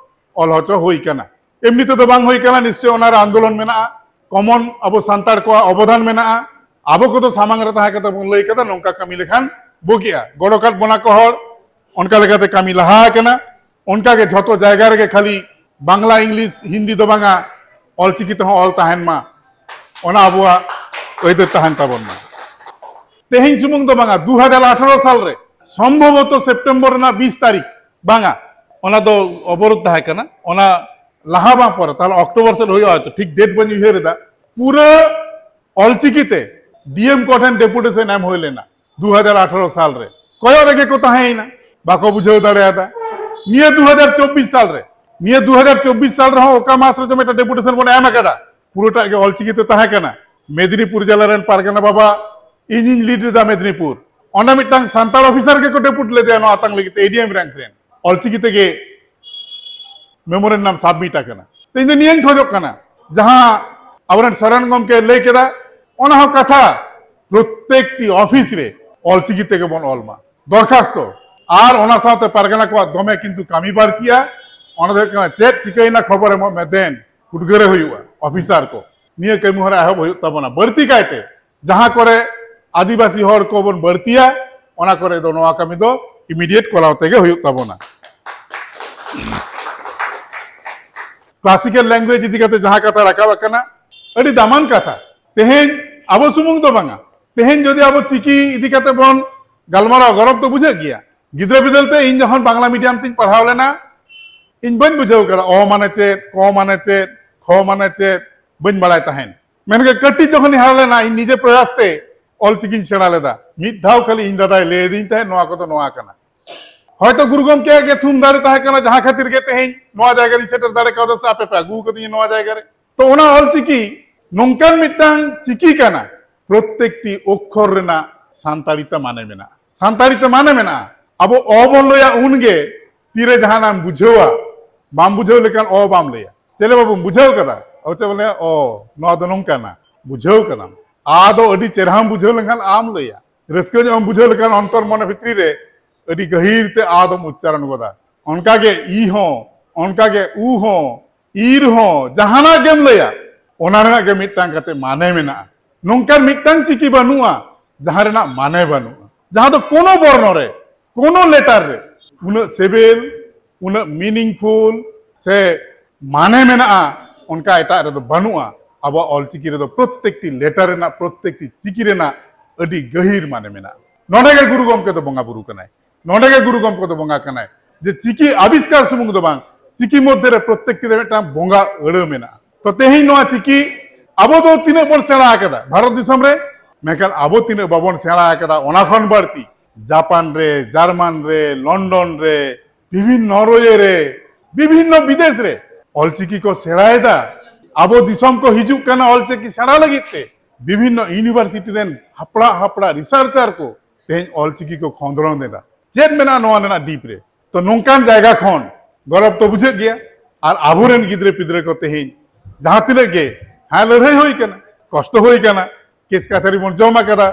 ᱚᱞ ᱦᱚᱪᱚ ᱦᱩᱭ ᱠᱟᱱᱟ᱾ ᱮᱢᱱᱤ ᱛᱮᱫᱚ ᱵᱟᱝ ᱦᱩᱭ ᱠᱟᱱᱟ, ᱱᱤᱥᱪᱚᱭ ᱚᱱᱟᱨᱮ ᱟᱱᱫᱳᱞᱚᱱ ᱢᱮᱱᱟᱜᱼᱟ, ᱠᱚᱢᱚᱱ ᱟᱵᱚ ᱥᱟᱱᱛᱟᱲ ᱠᱚᱣᱟᱜ ᱚᱵᱚᱫᱟᱱ ᱢᱮᱱᱟᱜᱼᱟ᱾ ᱟᱵᱚ ᱠᱚᱫᱚ ᱥᱟᱢᱟᱝ ᱨᱮ ᱛᱟᱦᱮᱸ ᱠᱟᱛᱮ ᱵᱚᱱ ᱞᱟᱹᱭ ᱠᱟᱫᱟ, ᱱᱚᱝᱠᱟ ᱠᱟᱹᱢᱤ ᱞᱮᱠᱷᱟᱱ ᱵᱩᱜᱤᱜᱼᱟ᱾ ᱜᱚᱲᱚ ᱠᱟᱫ ᱵᱚᱱᱟ ᱠᱚ ᱦᱚᱲ, ᱚᱱᱠᱟ ᱞᱮᱠᱟᱛᱮ ᱠᱟᱹᱢᱤ ᱞᱟᱦᱟ ᱟᱠᱟᱱᱟ᱾ ᱚᱱᱠᱟᱜᱮ ᱡᱷᱚᱛᱚ ᱡᱟᱭᱜᱟ ᱨᱮᱜᱮ ᱠᱷᱟᱹᱞᱤ ᱵᱟᱝᱞᱟ, ᱤᱝᱞᱤᱥ, ᱦᱤᱱᱫᱤ ᱫᱚ ᱵᱟᱝᱟ, ᱚᱞᱪᱤᱠᱤ ᱛᱮᱦᱚᱸ ᱚᱞ ᱛᱟᱦᱮᱱ ᱢᱟ, ᱚᱱᱟ ᱟᱵᱚᱣᱟᱜ ᱟᱹᱭᱫᱟᱹᱨ ᱛᱟᱦᱮᱱ ᱛᱟᱵᱚᱱ ᱢᱟ᱾ ᱛᱮᱦᱮᱧ ᱥᱩᱢᱩᱝ ᱫᱚ ᱵᱟᱝᱟ, ᱫᱩ ᱦᱟᱡᱟᱨ ᱟᱴᱷᱟᱨᱚ ᱥᱟᱞ ᱨᱮ ᱥᱚᱢᱵᱷᱚᱵᱚᱛᱚ ᱥᱮᱯᱴᱮᱢᱵᱚᱨ ᱨᱮᱱᱟᱜ ᱵᱤᱥ ᱛᱟᱹᱨᱤᱠᱷ, ᱵᱟᱝᱟ, ᱚᱱᱟ ᱫᱚ ᱚᱵᱚᱨᱳᱫᱷ ᱛᱟᱦᱮᱸ ᱠᱟᱱᱟ, ᱚᱱᱟ ᱞᱟᱦᱟ ᱵᱟᱝ ᱯᱚᱨᱮ, ᱛᱟᱦᱞᱮ ᱚᱠᱴᱳᱵᱚᱨ ᱥᱮᱫ ᱦᱩᱭᱩᱜᱼᱟ ᱦᱚᱭᱛᱚ, ᱴᱷᱤᱠ ᱰᱮᱴ ᱵᱟᱹᱧ ᱩᱭᱦᱟᱹᱨ ᱮᱫᱟ᱾ ᱯᱩᱨᱟᱹ ᱚᱞᱪᱤᱠᱤ ᱛᱮ ᱰᱤ ᱮᱢ ᱠᱚ ᱴᱷᱮᱱ ᱰᱮᱯᱩᱴᱮᱥᱚᱱ ᱮᱢ ᱦᱩᱭ ᱞᱮᱱᱟ ᱫᱩ ᱦᱟᱡᱟᱨ ᱟᱴᱷᱟᱨᱚ ᱥᱟᱞ ᱨᱮ᱾ ᱠᱚᱭᱚᱜ ᱨᱮᱜᱮ ᱠᱚ ᱛᱟᱦᱮᱸᱭᱮᱱᱟ, ᱵᱟᱠᱚ ᱵᱩᱡᱷᱟᱹᱣ ᱫᱟᱲᱮᱭᱟᱫᱟ᱾ ᱱᱤᱭᱟᱹ ᱫᱩ ᱦᱟᱡᱟᱨ ᱪᱚᱵᱵᱤᱥ ᱥᱟᱞ ᱨᱮ, ᱱᱤᱭᱟᱹ ᱫᱩ ᱦᱟᱡᱟᱨ ᱪᱚᱵᱵᱤᱥ ᱥᱟᱞ ᱨᱮᱦᱚᱸ ᱚᱠᱟ ᱢᱟᱥ ᱨᱮᱪᱚ ᱢᱤᱫᱴᱟᱝ ᱰᱮᱯᱩᱴᱮᱥᱚᱱ ᱵᱚᱱ ᱮᱢ ᱟᱠᱟᱫᱟ, ᱯᱩᱨᱟᱹᱴᱟᱜ ᱜᱮ ᱚᱞᱪᱤᱠᱤ ᱛᱮ ᱛᱟᱦᱮᱸ ᱠᱟᱱᱟ᱾ ᱢᱮᱫᱽᱱᱤᱯᱩᱨ ᱡᱮᱞᱟ ᱨᱮᱱ ᱯᱟᱨᱜᱟᱱᱟ ᱵᱟᱵᱟ, ᱤᱧᱤᱧ ᱞᱤᱰ ᱞᱮᱫᱟ ᱢᱮᱫᱽᱱᱤᱯᱩᱨ, ᱚᱸᱰᱮ ᱢᱤᱫᱴᱟᱝ ᱥᱟᱱᱛᱟᱲ ᱚᱯᱷᱤᱥᱟᱨ ᱜᱮᱠᱚ ᱰᱮᱯᱩᱴ ᱞᱮᱫᱮᱭᱟ ᱱᱚᱣᱟ ᱟᱛᱟᱝ ᱞᱟᱹᱜᱤᱫ ᱛᱮ, ᱮ ᱰᱤ ᱮᱢ ᱨᱮᱝᱠ ᱨᱮᱱ, ᱚᱞᱪᱤᱠᱤ ᱛᱮᱜᱮ ᱢᱮᱢᱳᱨᱮᱱᱰᱟᱢ ᱥᱟᱵᱢᱤᱴ ᱟᱠᱟᱱᱟ᱾ ᱛᱚ ᱤᱧ ᱫᱚ ᱱᱤᱭᱟᱹᱧ ᱠᱷᱚᱡᱚᱜ ᱠᱟᱱᱟ, ᱡᱟᱦᱟᱸ ᱟᱵᱚᱨᱮᱱ ᱥᱚᱨᱮᱱ ᱜᱚᱢᱠᱮ ᱞᱟᱹᱭ ᱠᱮᱫᱟ, ᱚᱱᱟ ᱦᱚᱸ ᱠᱟᱛᱷᱟ, ᱯᱨᱚᱛᱮᱠᱴᱤ ᱚᱯᱷᱤᱥ ᱨᱮ ᱚᱞᱪᱤᱠᱤ ᱛᱮᱜᱮ ᱵᱚᱱ ᱚᱞ ᱢᱟ, ᱫᱚᱨᱠᱷᱟᱥᱛᱚ᱾ ᱟᱨ ᱚᱱᱟ ᱥᱟᱶᱛᱮ ᱯᱟᱨᱜᱟᱱᱟ ᱠᱚᱣᱟᱜ ᱫᱚᱢᱮ ᱠᱤᱱᱛᱩ ᱠᱟᱹᱢᱤ ᱵᱟᱹᱲᱛᱤᱜᱼᱟ, ᱚᱱᱟ ᱫᱚ ᱦᱩᱭᱩᱜ ᱠᱟᱱᱟ ᱪᱮᱫ ᱪᱤᱠᱟᱹᱭᱮᱱᱟ ᱠᱷᱚᱵᱚᱨ ᱮᱢᱚᱜ ᱢᱮ ᱫᱮᱱ, ᱩᱫᱽᱜᱟᱹᱨᱮ ᱦᱩᱭᱩᱜᱼᱟ ᱚᱯᱷᱤᱥᱟᱨ ᱠᱚ᱾ ᱱᱤᱭᱟᱹ ᱠᱟᱹᱢᱤ ᱦᱚᱨᱟ ᱮᱦᱚᱵ ᱦᱩᱭᱩᱜ ᱛᱟᱵᱚᱱᱟ ᱵᱟᱹᱲᱛᱤ ᱠᱟᱭᱛᱮ᱾ ᱡᱟᱦᱟᱸ ᱠᱚᱨᱮ ᱟᱹᱫᱤᱵᱟᱹᱥᱤ ᱦᱚᱲ ᱠᱚᱵᱚᱱ ᱵᱟᱹᱲᱛᱤᱭᱟ, ᱚᱱᱟ ᱠᱚᱨᱮ ᱫᱚ ᱱᱚᱣᱟ ᱠᱟᱹᱢᱤ ᱫᱚ ᱤᱢᱤᱰᱤᱭᱮᱴ ᱠᱚᱨᱟᱣ ᱛᱮᱜᱮ ᱦᱩᱭᱩᱜ ᱛᱟᱵᱚᱱᱟ᱾ ᱠᱞᱟᱥᱤᱠᱟᱞ ᱞᱮᱝᱜᱩᱭᱮᱡᱽ ᱤᱫᱤ ᱠᱟᱛᱮ ᱡᱟᱦᱟᱸ ᱠᱟᱛᱷᱟ ᱨᱟᱠᱟᱵ ᱟᱠᱟᱱᱟ, ᱟᱹᱰᱤ ᱫᱟᱢᱟᱱ ᱠᱟᱛᱷᱟ᱾ ᱛᱮᱦᱮᱧ ᱟᱵᱚ ᱥᱩᱢᱩᱝ ᱫᱚ ᱵᱟᱝᱟ, ᱛᱮᱦᱮᱧ ᱡᱩᱫᱤ ᱟᱵᱚ ᱪᱤᱠᱤ ᱤᱫᱤ ᱠᱟᱛᱮ ᱵᱚᱱ ᱜᱟᱞᱢᱟᱨᱟᱣ, ᱜᱚᱨᱚᱵᱽ ᱫᱚ ᱵᱩᱡᱷᱟᱹᱜ ᱜᱮᱭᱟ᱾ ᱜᱤᱫᱽᱨᱟᱹ ᱵᱤᱫᱟᱹᱞ ᱛᱮ ᱤᱧ ᱡᱚᱠᱷᱚᱱ ᱵᱟᱝᱞᱟ ᱢᱤᱰᱤᱭᱟᱢ ᱛᱤᱧ ᱯᱟᱲᱦᱟᱣ ᱞᱮᱱᱟ, ᱤᱧ ᱵᱟᱹᱧ ᱵᱩᱡᱷᱟᱹᱣ ᱠᱟᱫᱟ ᱚ ᱢᱟᱱᱮ ᱪᱮᱫ, ᱠᱚ ᱢᱟᱱᱮ ᱪᱮᱫ, ᱠᱷᱚ ᱢᱟᱱᱮ ᱪᱮᱫ, ᱵᱟᱹᱧ ᱵᱟᱲᱟᱭ ᱛᱟᱦᱮᱸᱫ᱾ ᱢᱮᱱᱠᱷᱟᱱ ᱠᱟᱹᱴᱤᱡ ᱡᱚᱠᱷᱚᱱᱤᱧ ᱦᱟᱨᱟ ᱞᱮᱱᱟ, ᱤᱧ ᱱᱤᱡᱮ ᱯᱨᱚᱭᱟᱥ ᱛᱮ ᱚᱞ ᱪᱤᱠᱤᱧ ᱥᱮᱬᱟ ᱞᱮᱫᱟ᱾ ᱢᱤᱫ ᱫᱷᱟᱣ ᱠᱷᱟᱹᱞᱤ ᱤᱧ ᱫᱟᱫᱟᱭ ᱞᱟᱹᱭ ᱟᱹᱫᱤᱧ ᱛᱟᱦᱮᱸᱫ, ᱱᱚᱣᱟ ᱠᱚᱫᱚ ᱱᱚᱣᱟ ᱠᱟᱱᱟ᱾ ᱦᱚᱭᱛᱚ ᱜᱩᱨᱩ ᱜᱚᱢᱠᱮᱭᱟᱜ ᱜᱮ ᱛᱷᱩᱢ ᱫᱟᱲᱮ ᱛᱟᱦᱮᱸ ᱠᱟᱱᱟ, ᱡᱟᱦᱟᱸ ᱠᱷᱟᱹᱛᱤᱨ ᱜᱮ ᱛᱮᱦᱮᱧ ᱱᱚᱣᱟ ᱡᱟᱭᱜᱟ ᱨᱤᱧ ᱥᱮᱴᱮᱨ ᱫᱟᱲᱮ ᱠᱟᱣᱫᱟ, ᱥᱮ ᱟᱯᱮ ᱯᱮ ᱟᱹᱜᱩ ᱠᱟᱫᱤᱧᱟ ᱱᱚᱣᱟ ᱡᱟᱭᱜᱟ ᱨᱮ᱾ ᱛᱚ ᱚᱱᱟ ᱚᱞᱪᱤᱠᱤ ᱱᱚᱝᱠᱟᱱ ᱢᱤᱫᱴᱟᱝ ᱪᱤᱠᱤ ᱠᱟᱱᱟ, ᱯᱨᱚᱛᱮᱠᱴᱤ ᱚᱠᱠᱷᱚᱨ ᱨᱮᱱᱟᱜ ᱥᱟᱱᱛᱟᱲᱤ ᱛᱮ ᱢᱟᱱᱮ ᱢᱮᱱᱟᱜᱼᱟ᱾ ᱥᱟᱱᱛᱟᱲᱤ ᱛᱮ ᱢᱟᱱᱮ ᱢᱮᱱᱟᱜᱼᱟ᱾ ᱟᱵᱚ ᱚ ᱵᱚᱱ ᱞᱟᱹᱭᱟ ᱩᱱᱜᱮ ᱛᱤᱨᱮ ᱡᱟᱦᱟᱱᱟᱜ ᱮᱢ ᱵᱩᱡᱷᱟᱹᱣᱟ, ᱵᱟᱢ ᱵᱩᱡᱷᱟᱹᱣ ᱞᱮᱠᱷᱟᱱ ᱚ ᱵᱟᱢ ᱞᱟᱹᱭᱟ᱾ ᱪᱮᱫ ᱞᱮ ᱵᱟᱵᱩᱢ ᱵᱩᱡᱷᱟᱹᱣ ᱠᱟᱫᱟ? ᱟᱵᱚ ᱪᱮᱫ ᱵᱚᱱ ᱞᱟᱹᱭᱟ? ᱚ, ᱱᱚᱣᱟ ᱫᱚ ᱱᱚᱝᱠᱟᱱᱟ, ᱵᱩᱡᱷᱟᱹᱣ ᱠᱟᱫᱟᱢ᱾ ᱟ ᱫᱚ ᱟᱹᱰᱤ ᱪᱮᱨᱦᱟᱢ ᱵᱩᱡᱷᱟᱹᱣ ᱞᱮᱱᱠᱷᱟᱱ ᱟᱢ ᱞᱟᱹᱭᱟ, ᱨᱟᱹᱥᱠᱟᱹ ᱧᱚᱜ ᱮᱢ ᱵᱩᱡᱷᱟᱹᱣ ᱞᱮᱠᱷᱟᱱ ᱚᱱᱛᱚᱨ ᱢᱚᱱᱮ ᱵᱷᱤᱛᱨᱤ ᱨᱮ ᱟᱹᱰᱤ ᱜᱟᱹᱦᱤᱨ ᱛᱮ ᱟ ᱫᱚᱢ ᱩᱪᱪᱟᱨᱚᱱ ᱜᱚᱫᱟ᱾ ᱚᱱᱠᱟᱜᱮ ᱤ ᱦᱚᱸ, ᱚᱱᱠᱟᱜᱮ ᱩ ᱦᱚᱸ, ᱤᱨ ᱦᱚᱸ, ᱡᱟᱦᱟᱱᱟᱜ ᱜᱮᱢ ᱞᱟᱹᱭᱟ, ᱚᱱᱟ ᱨᱮᱱᱟᱜ ᱜᱮ ᱢᱤᱫᱴᱟᱝ ᱠᱟᱛᱮ ᱢᱟᱱᱮ ᱢᱮᱱᱟᱜᱼᱟ᱾ ᱱᱚᱝᱠᱟᱱ ᱢᱤᱫᱴᱟᱝ ᱪᱤᱠᱤ ᱵᱟᱹᱱᱩᱜᱼᱟ ᱡᱟᱦᱟᱸ ᱨᱮᱱᱟᱜ ᱢᱟᱱᱮ ᱵᱟᱹᱱᱩᱜᱼᱟ, ᱡᱟᱦᱟᱸ ᱫᱚ ᱠᱳᱱᱳ ᱵᱚᱨᱱᱚ ᱨᱮ, ᱠᱳᱱᱳ ᱞᱮᱴᱟᱨ ᱨᱮ ᱩᱱᱟᱹᱜ ᱥᱤᱵᱤᱞ, ᱩᱱᱟᱹᱜ ᱢᱤᱱᱤᱝᱯᱷᱩᱞ ᱥᱮ ᱢᱟᱱᱮ ᱢᱮᱱᱟᱜᱼᱟ, ᱚᱱᱠᱟ ᱮᱴᱟᱜ ᱨᱮᱫᱚ ᱵᱟᱹᱱᱩᱜᱼᱟ᱾ ᱟᱵᱚᱣᱟᱜ ᱚᱞᱪᱤᱠᱤ ᱨᱮᱫᱚ ᱯᱨᱚᱛᱮᱠᱴᱤ ᱞᱮᱴᱟᱨ ᱨᱮᱱᱟᱜ, ᱯᱨᱚᱛᱮᱠᱴᱤ ᱪᱤᱠᱤ ᱨᱮᱱᱟᱜ ᱟᱹᱰᱤ ᱜᱟᱹᱦᱤᱨ ᱢᱟᱱᱮ ᱢᱮᱱᱟᱜᱼᱟ᱾ ᱱᱚᱰᱮ ᱜᱮ ᱜᱩᱨᱩ ᱜᱚᱢᱠᱮ ᱫᱚ ᱵᱚᱸᱜᱟ ᱵᱩᱨᱩ ᱠᱟᱱᱟᱭ, ᱱᱚᱰᱮ ᱜᱮ ᱜᱩᱨᱩ ᱜᱚᱢᱠᱮ ᱫᱚ ᱵᱚᱸᱜᱟ ᱠᱟᱱᱟᱭ᱾ ᱡᱮ ᱪᱤᱠᱤ ᱟᱵᱤᱥᱠᱟᱨ ᱥᱩᱢᱩᱝ ᱫᱚ ᱵᱟᱝ, ᱪᱤᱠᱤ ᱢᱚᱫᱽᱫᱷᱮ ᱨᱮ ᱯᱨᱚᱛᱮᱠᱴᱤ ᱨᱮ ᱢᱤᱫᱴᱟᱝ ᱵᱚᱸᱜᱟ ᱟᱹᱲᱟᱹ ᱢᱮᱱᱟᱜᱼᱟ᱾ ᱛᱚ ᱛᱮᱦᱮᱧ ᱱᱚᱣᱟ ᱪᱤᱠᱤ ᱟᱵᱚ ᱫᱚ ᱛᱤᱱᱟᱹᱜ ᱵᱚᱱ ᱥᱮᱬᱟ ᱟᱠᱟᱫᱟ ᱵᱷᱟᱨᱚᱛ ᱫᱤᱥᱚᱢ ᱨᱮ, ᱢᱮᱱᱠᱷᱟᱱ ᱟᱵᱚ ᱛᱤᱱᱟᱹᱜ ᱵᱟᱵᱚᱱ ᱥᱮᱬᱟ ᱟᱠᱟᱫᱟ ᱚᱱᱟ ᱠᱷᱚᱱ ᱵᱟᱹᱲᱛᱤ ᱡᱟᱯᱟᱱ ᱨᱮ, ᱡᱟᱨᱢᱟᱱ ᱨᱮ, ᱞᱚᱱᱰᱚᱱ ᱨᱮ, ᱵᱤᱵᱷᱤᱱᱱᱚ ᱱᱚᱨᱣᱮ ᱨᱮ, ᱵᱤᱵᱷᱤᱱᱱᱚ ᱵᱤᱫᱮᱥ ᱨᱮ ᱚᱞᱪᱤᱠᱤ ᱠᱚ ᱥᱮᱬᱟᱭᱮᱫᱟ᱾ ᱟᱵᱚ ᱫᱤᱥᱚᱢ ᱠᱚ ᱦᱤᱡᱩᱜ ᱠᱟᱱᱟ ᱚᱞᱪᱤᱠᱤ ᱥᱮᱬᱟ ᱞᱟᱹᱜᱤᱫ ᱛᱮ᱾ ᱵᱤᱵᱷᱤᱱᱱᱚ ᱤᱭᱩᱱᱤᱵᱷᱟᱨᱥᱤᱴᱤ ᱨᱮᱱ ᱦᱟᱯᱲᱟᱜ ᱦᱟᱯᱲᱟᱜ ᱨᱤᱥᱟᱨᱪᱟᱨ ᱠᱚ ᱛᱮᱦᱮᱧ ᱚᱞᱪᱤᱠᱤ ᱠᱚ ᱠᱷᱚᱸᱫᱽᱨᱚᱸᱫ ᱮᱫᱟ᱾ ᱪᱮᱫ ᱢᱮᱱᱟᱜᱼᱟ ᱱᱚᱣᱟ ᱨᱮᱱᱟᱜ ᱰᱤᱯ ᱨᱮ? ᱛᱚ ᱱᱚᱝᱠᱟᱱ ᱡᱟᱭᱜᱟ ᱠᱷᱚᱱ ᱜᱚᱨᱚᱵ ᱛᱚ ᱵᱩᱡᱷᱟᱹᱜ ᱜᱮᱭᱟ᱾ ᱟᱨ ᱟᱵᱚᱨᱮᱱ ᱜᱤᱫᱽᱨᱟᱹ ᱯᱤᱫᱽᱨᱟᱹ ᱠᱚ ᱛᱮᱦᱮᱧ ᱡᱟᱦᱟᱸ ᱛᱤᱱᱟᱹᱜ ᱜᱮ, ᱦᱮᱸ, ᱞᱟᱹᱲᱦᱟᱹᱭ ᱦᱩᱭ ᱠᱟᱱᱟ, ᱠᱚᱥᱴᱚ ᱦᱩᱭ ᱠᱟᱱᱟ, ᱠᱮᱥ ᱠᱟᱪᱷᱟᱨᱤ ᱵᱚᱱ ᱡᱚᱢ ᱟᱠᱟᱫᱟ,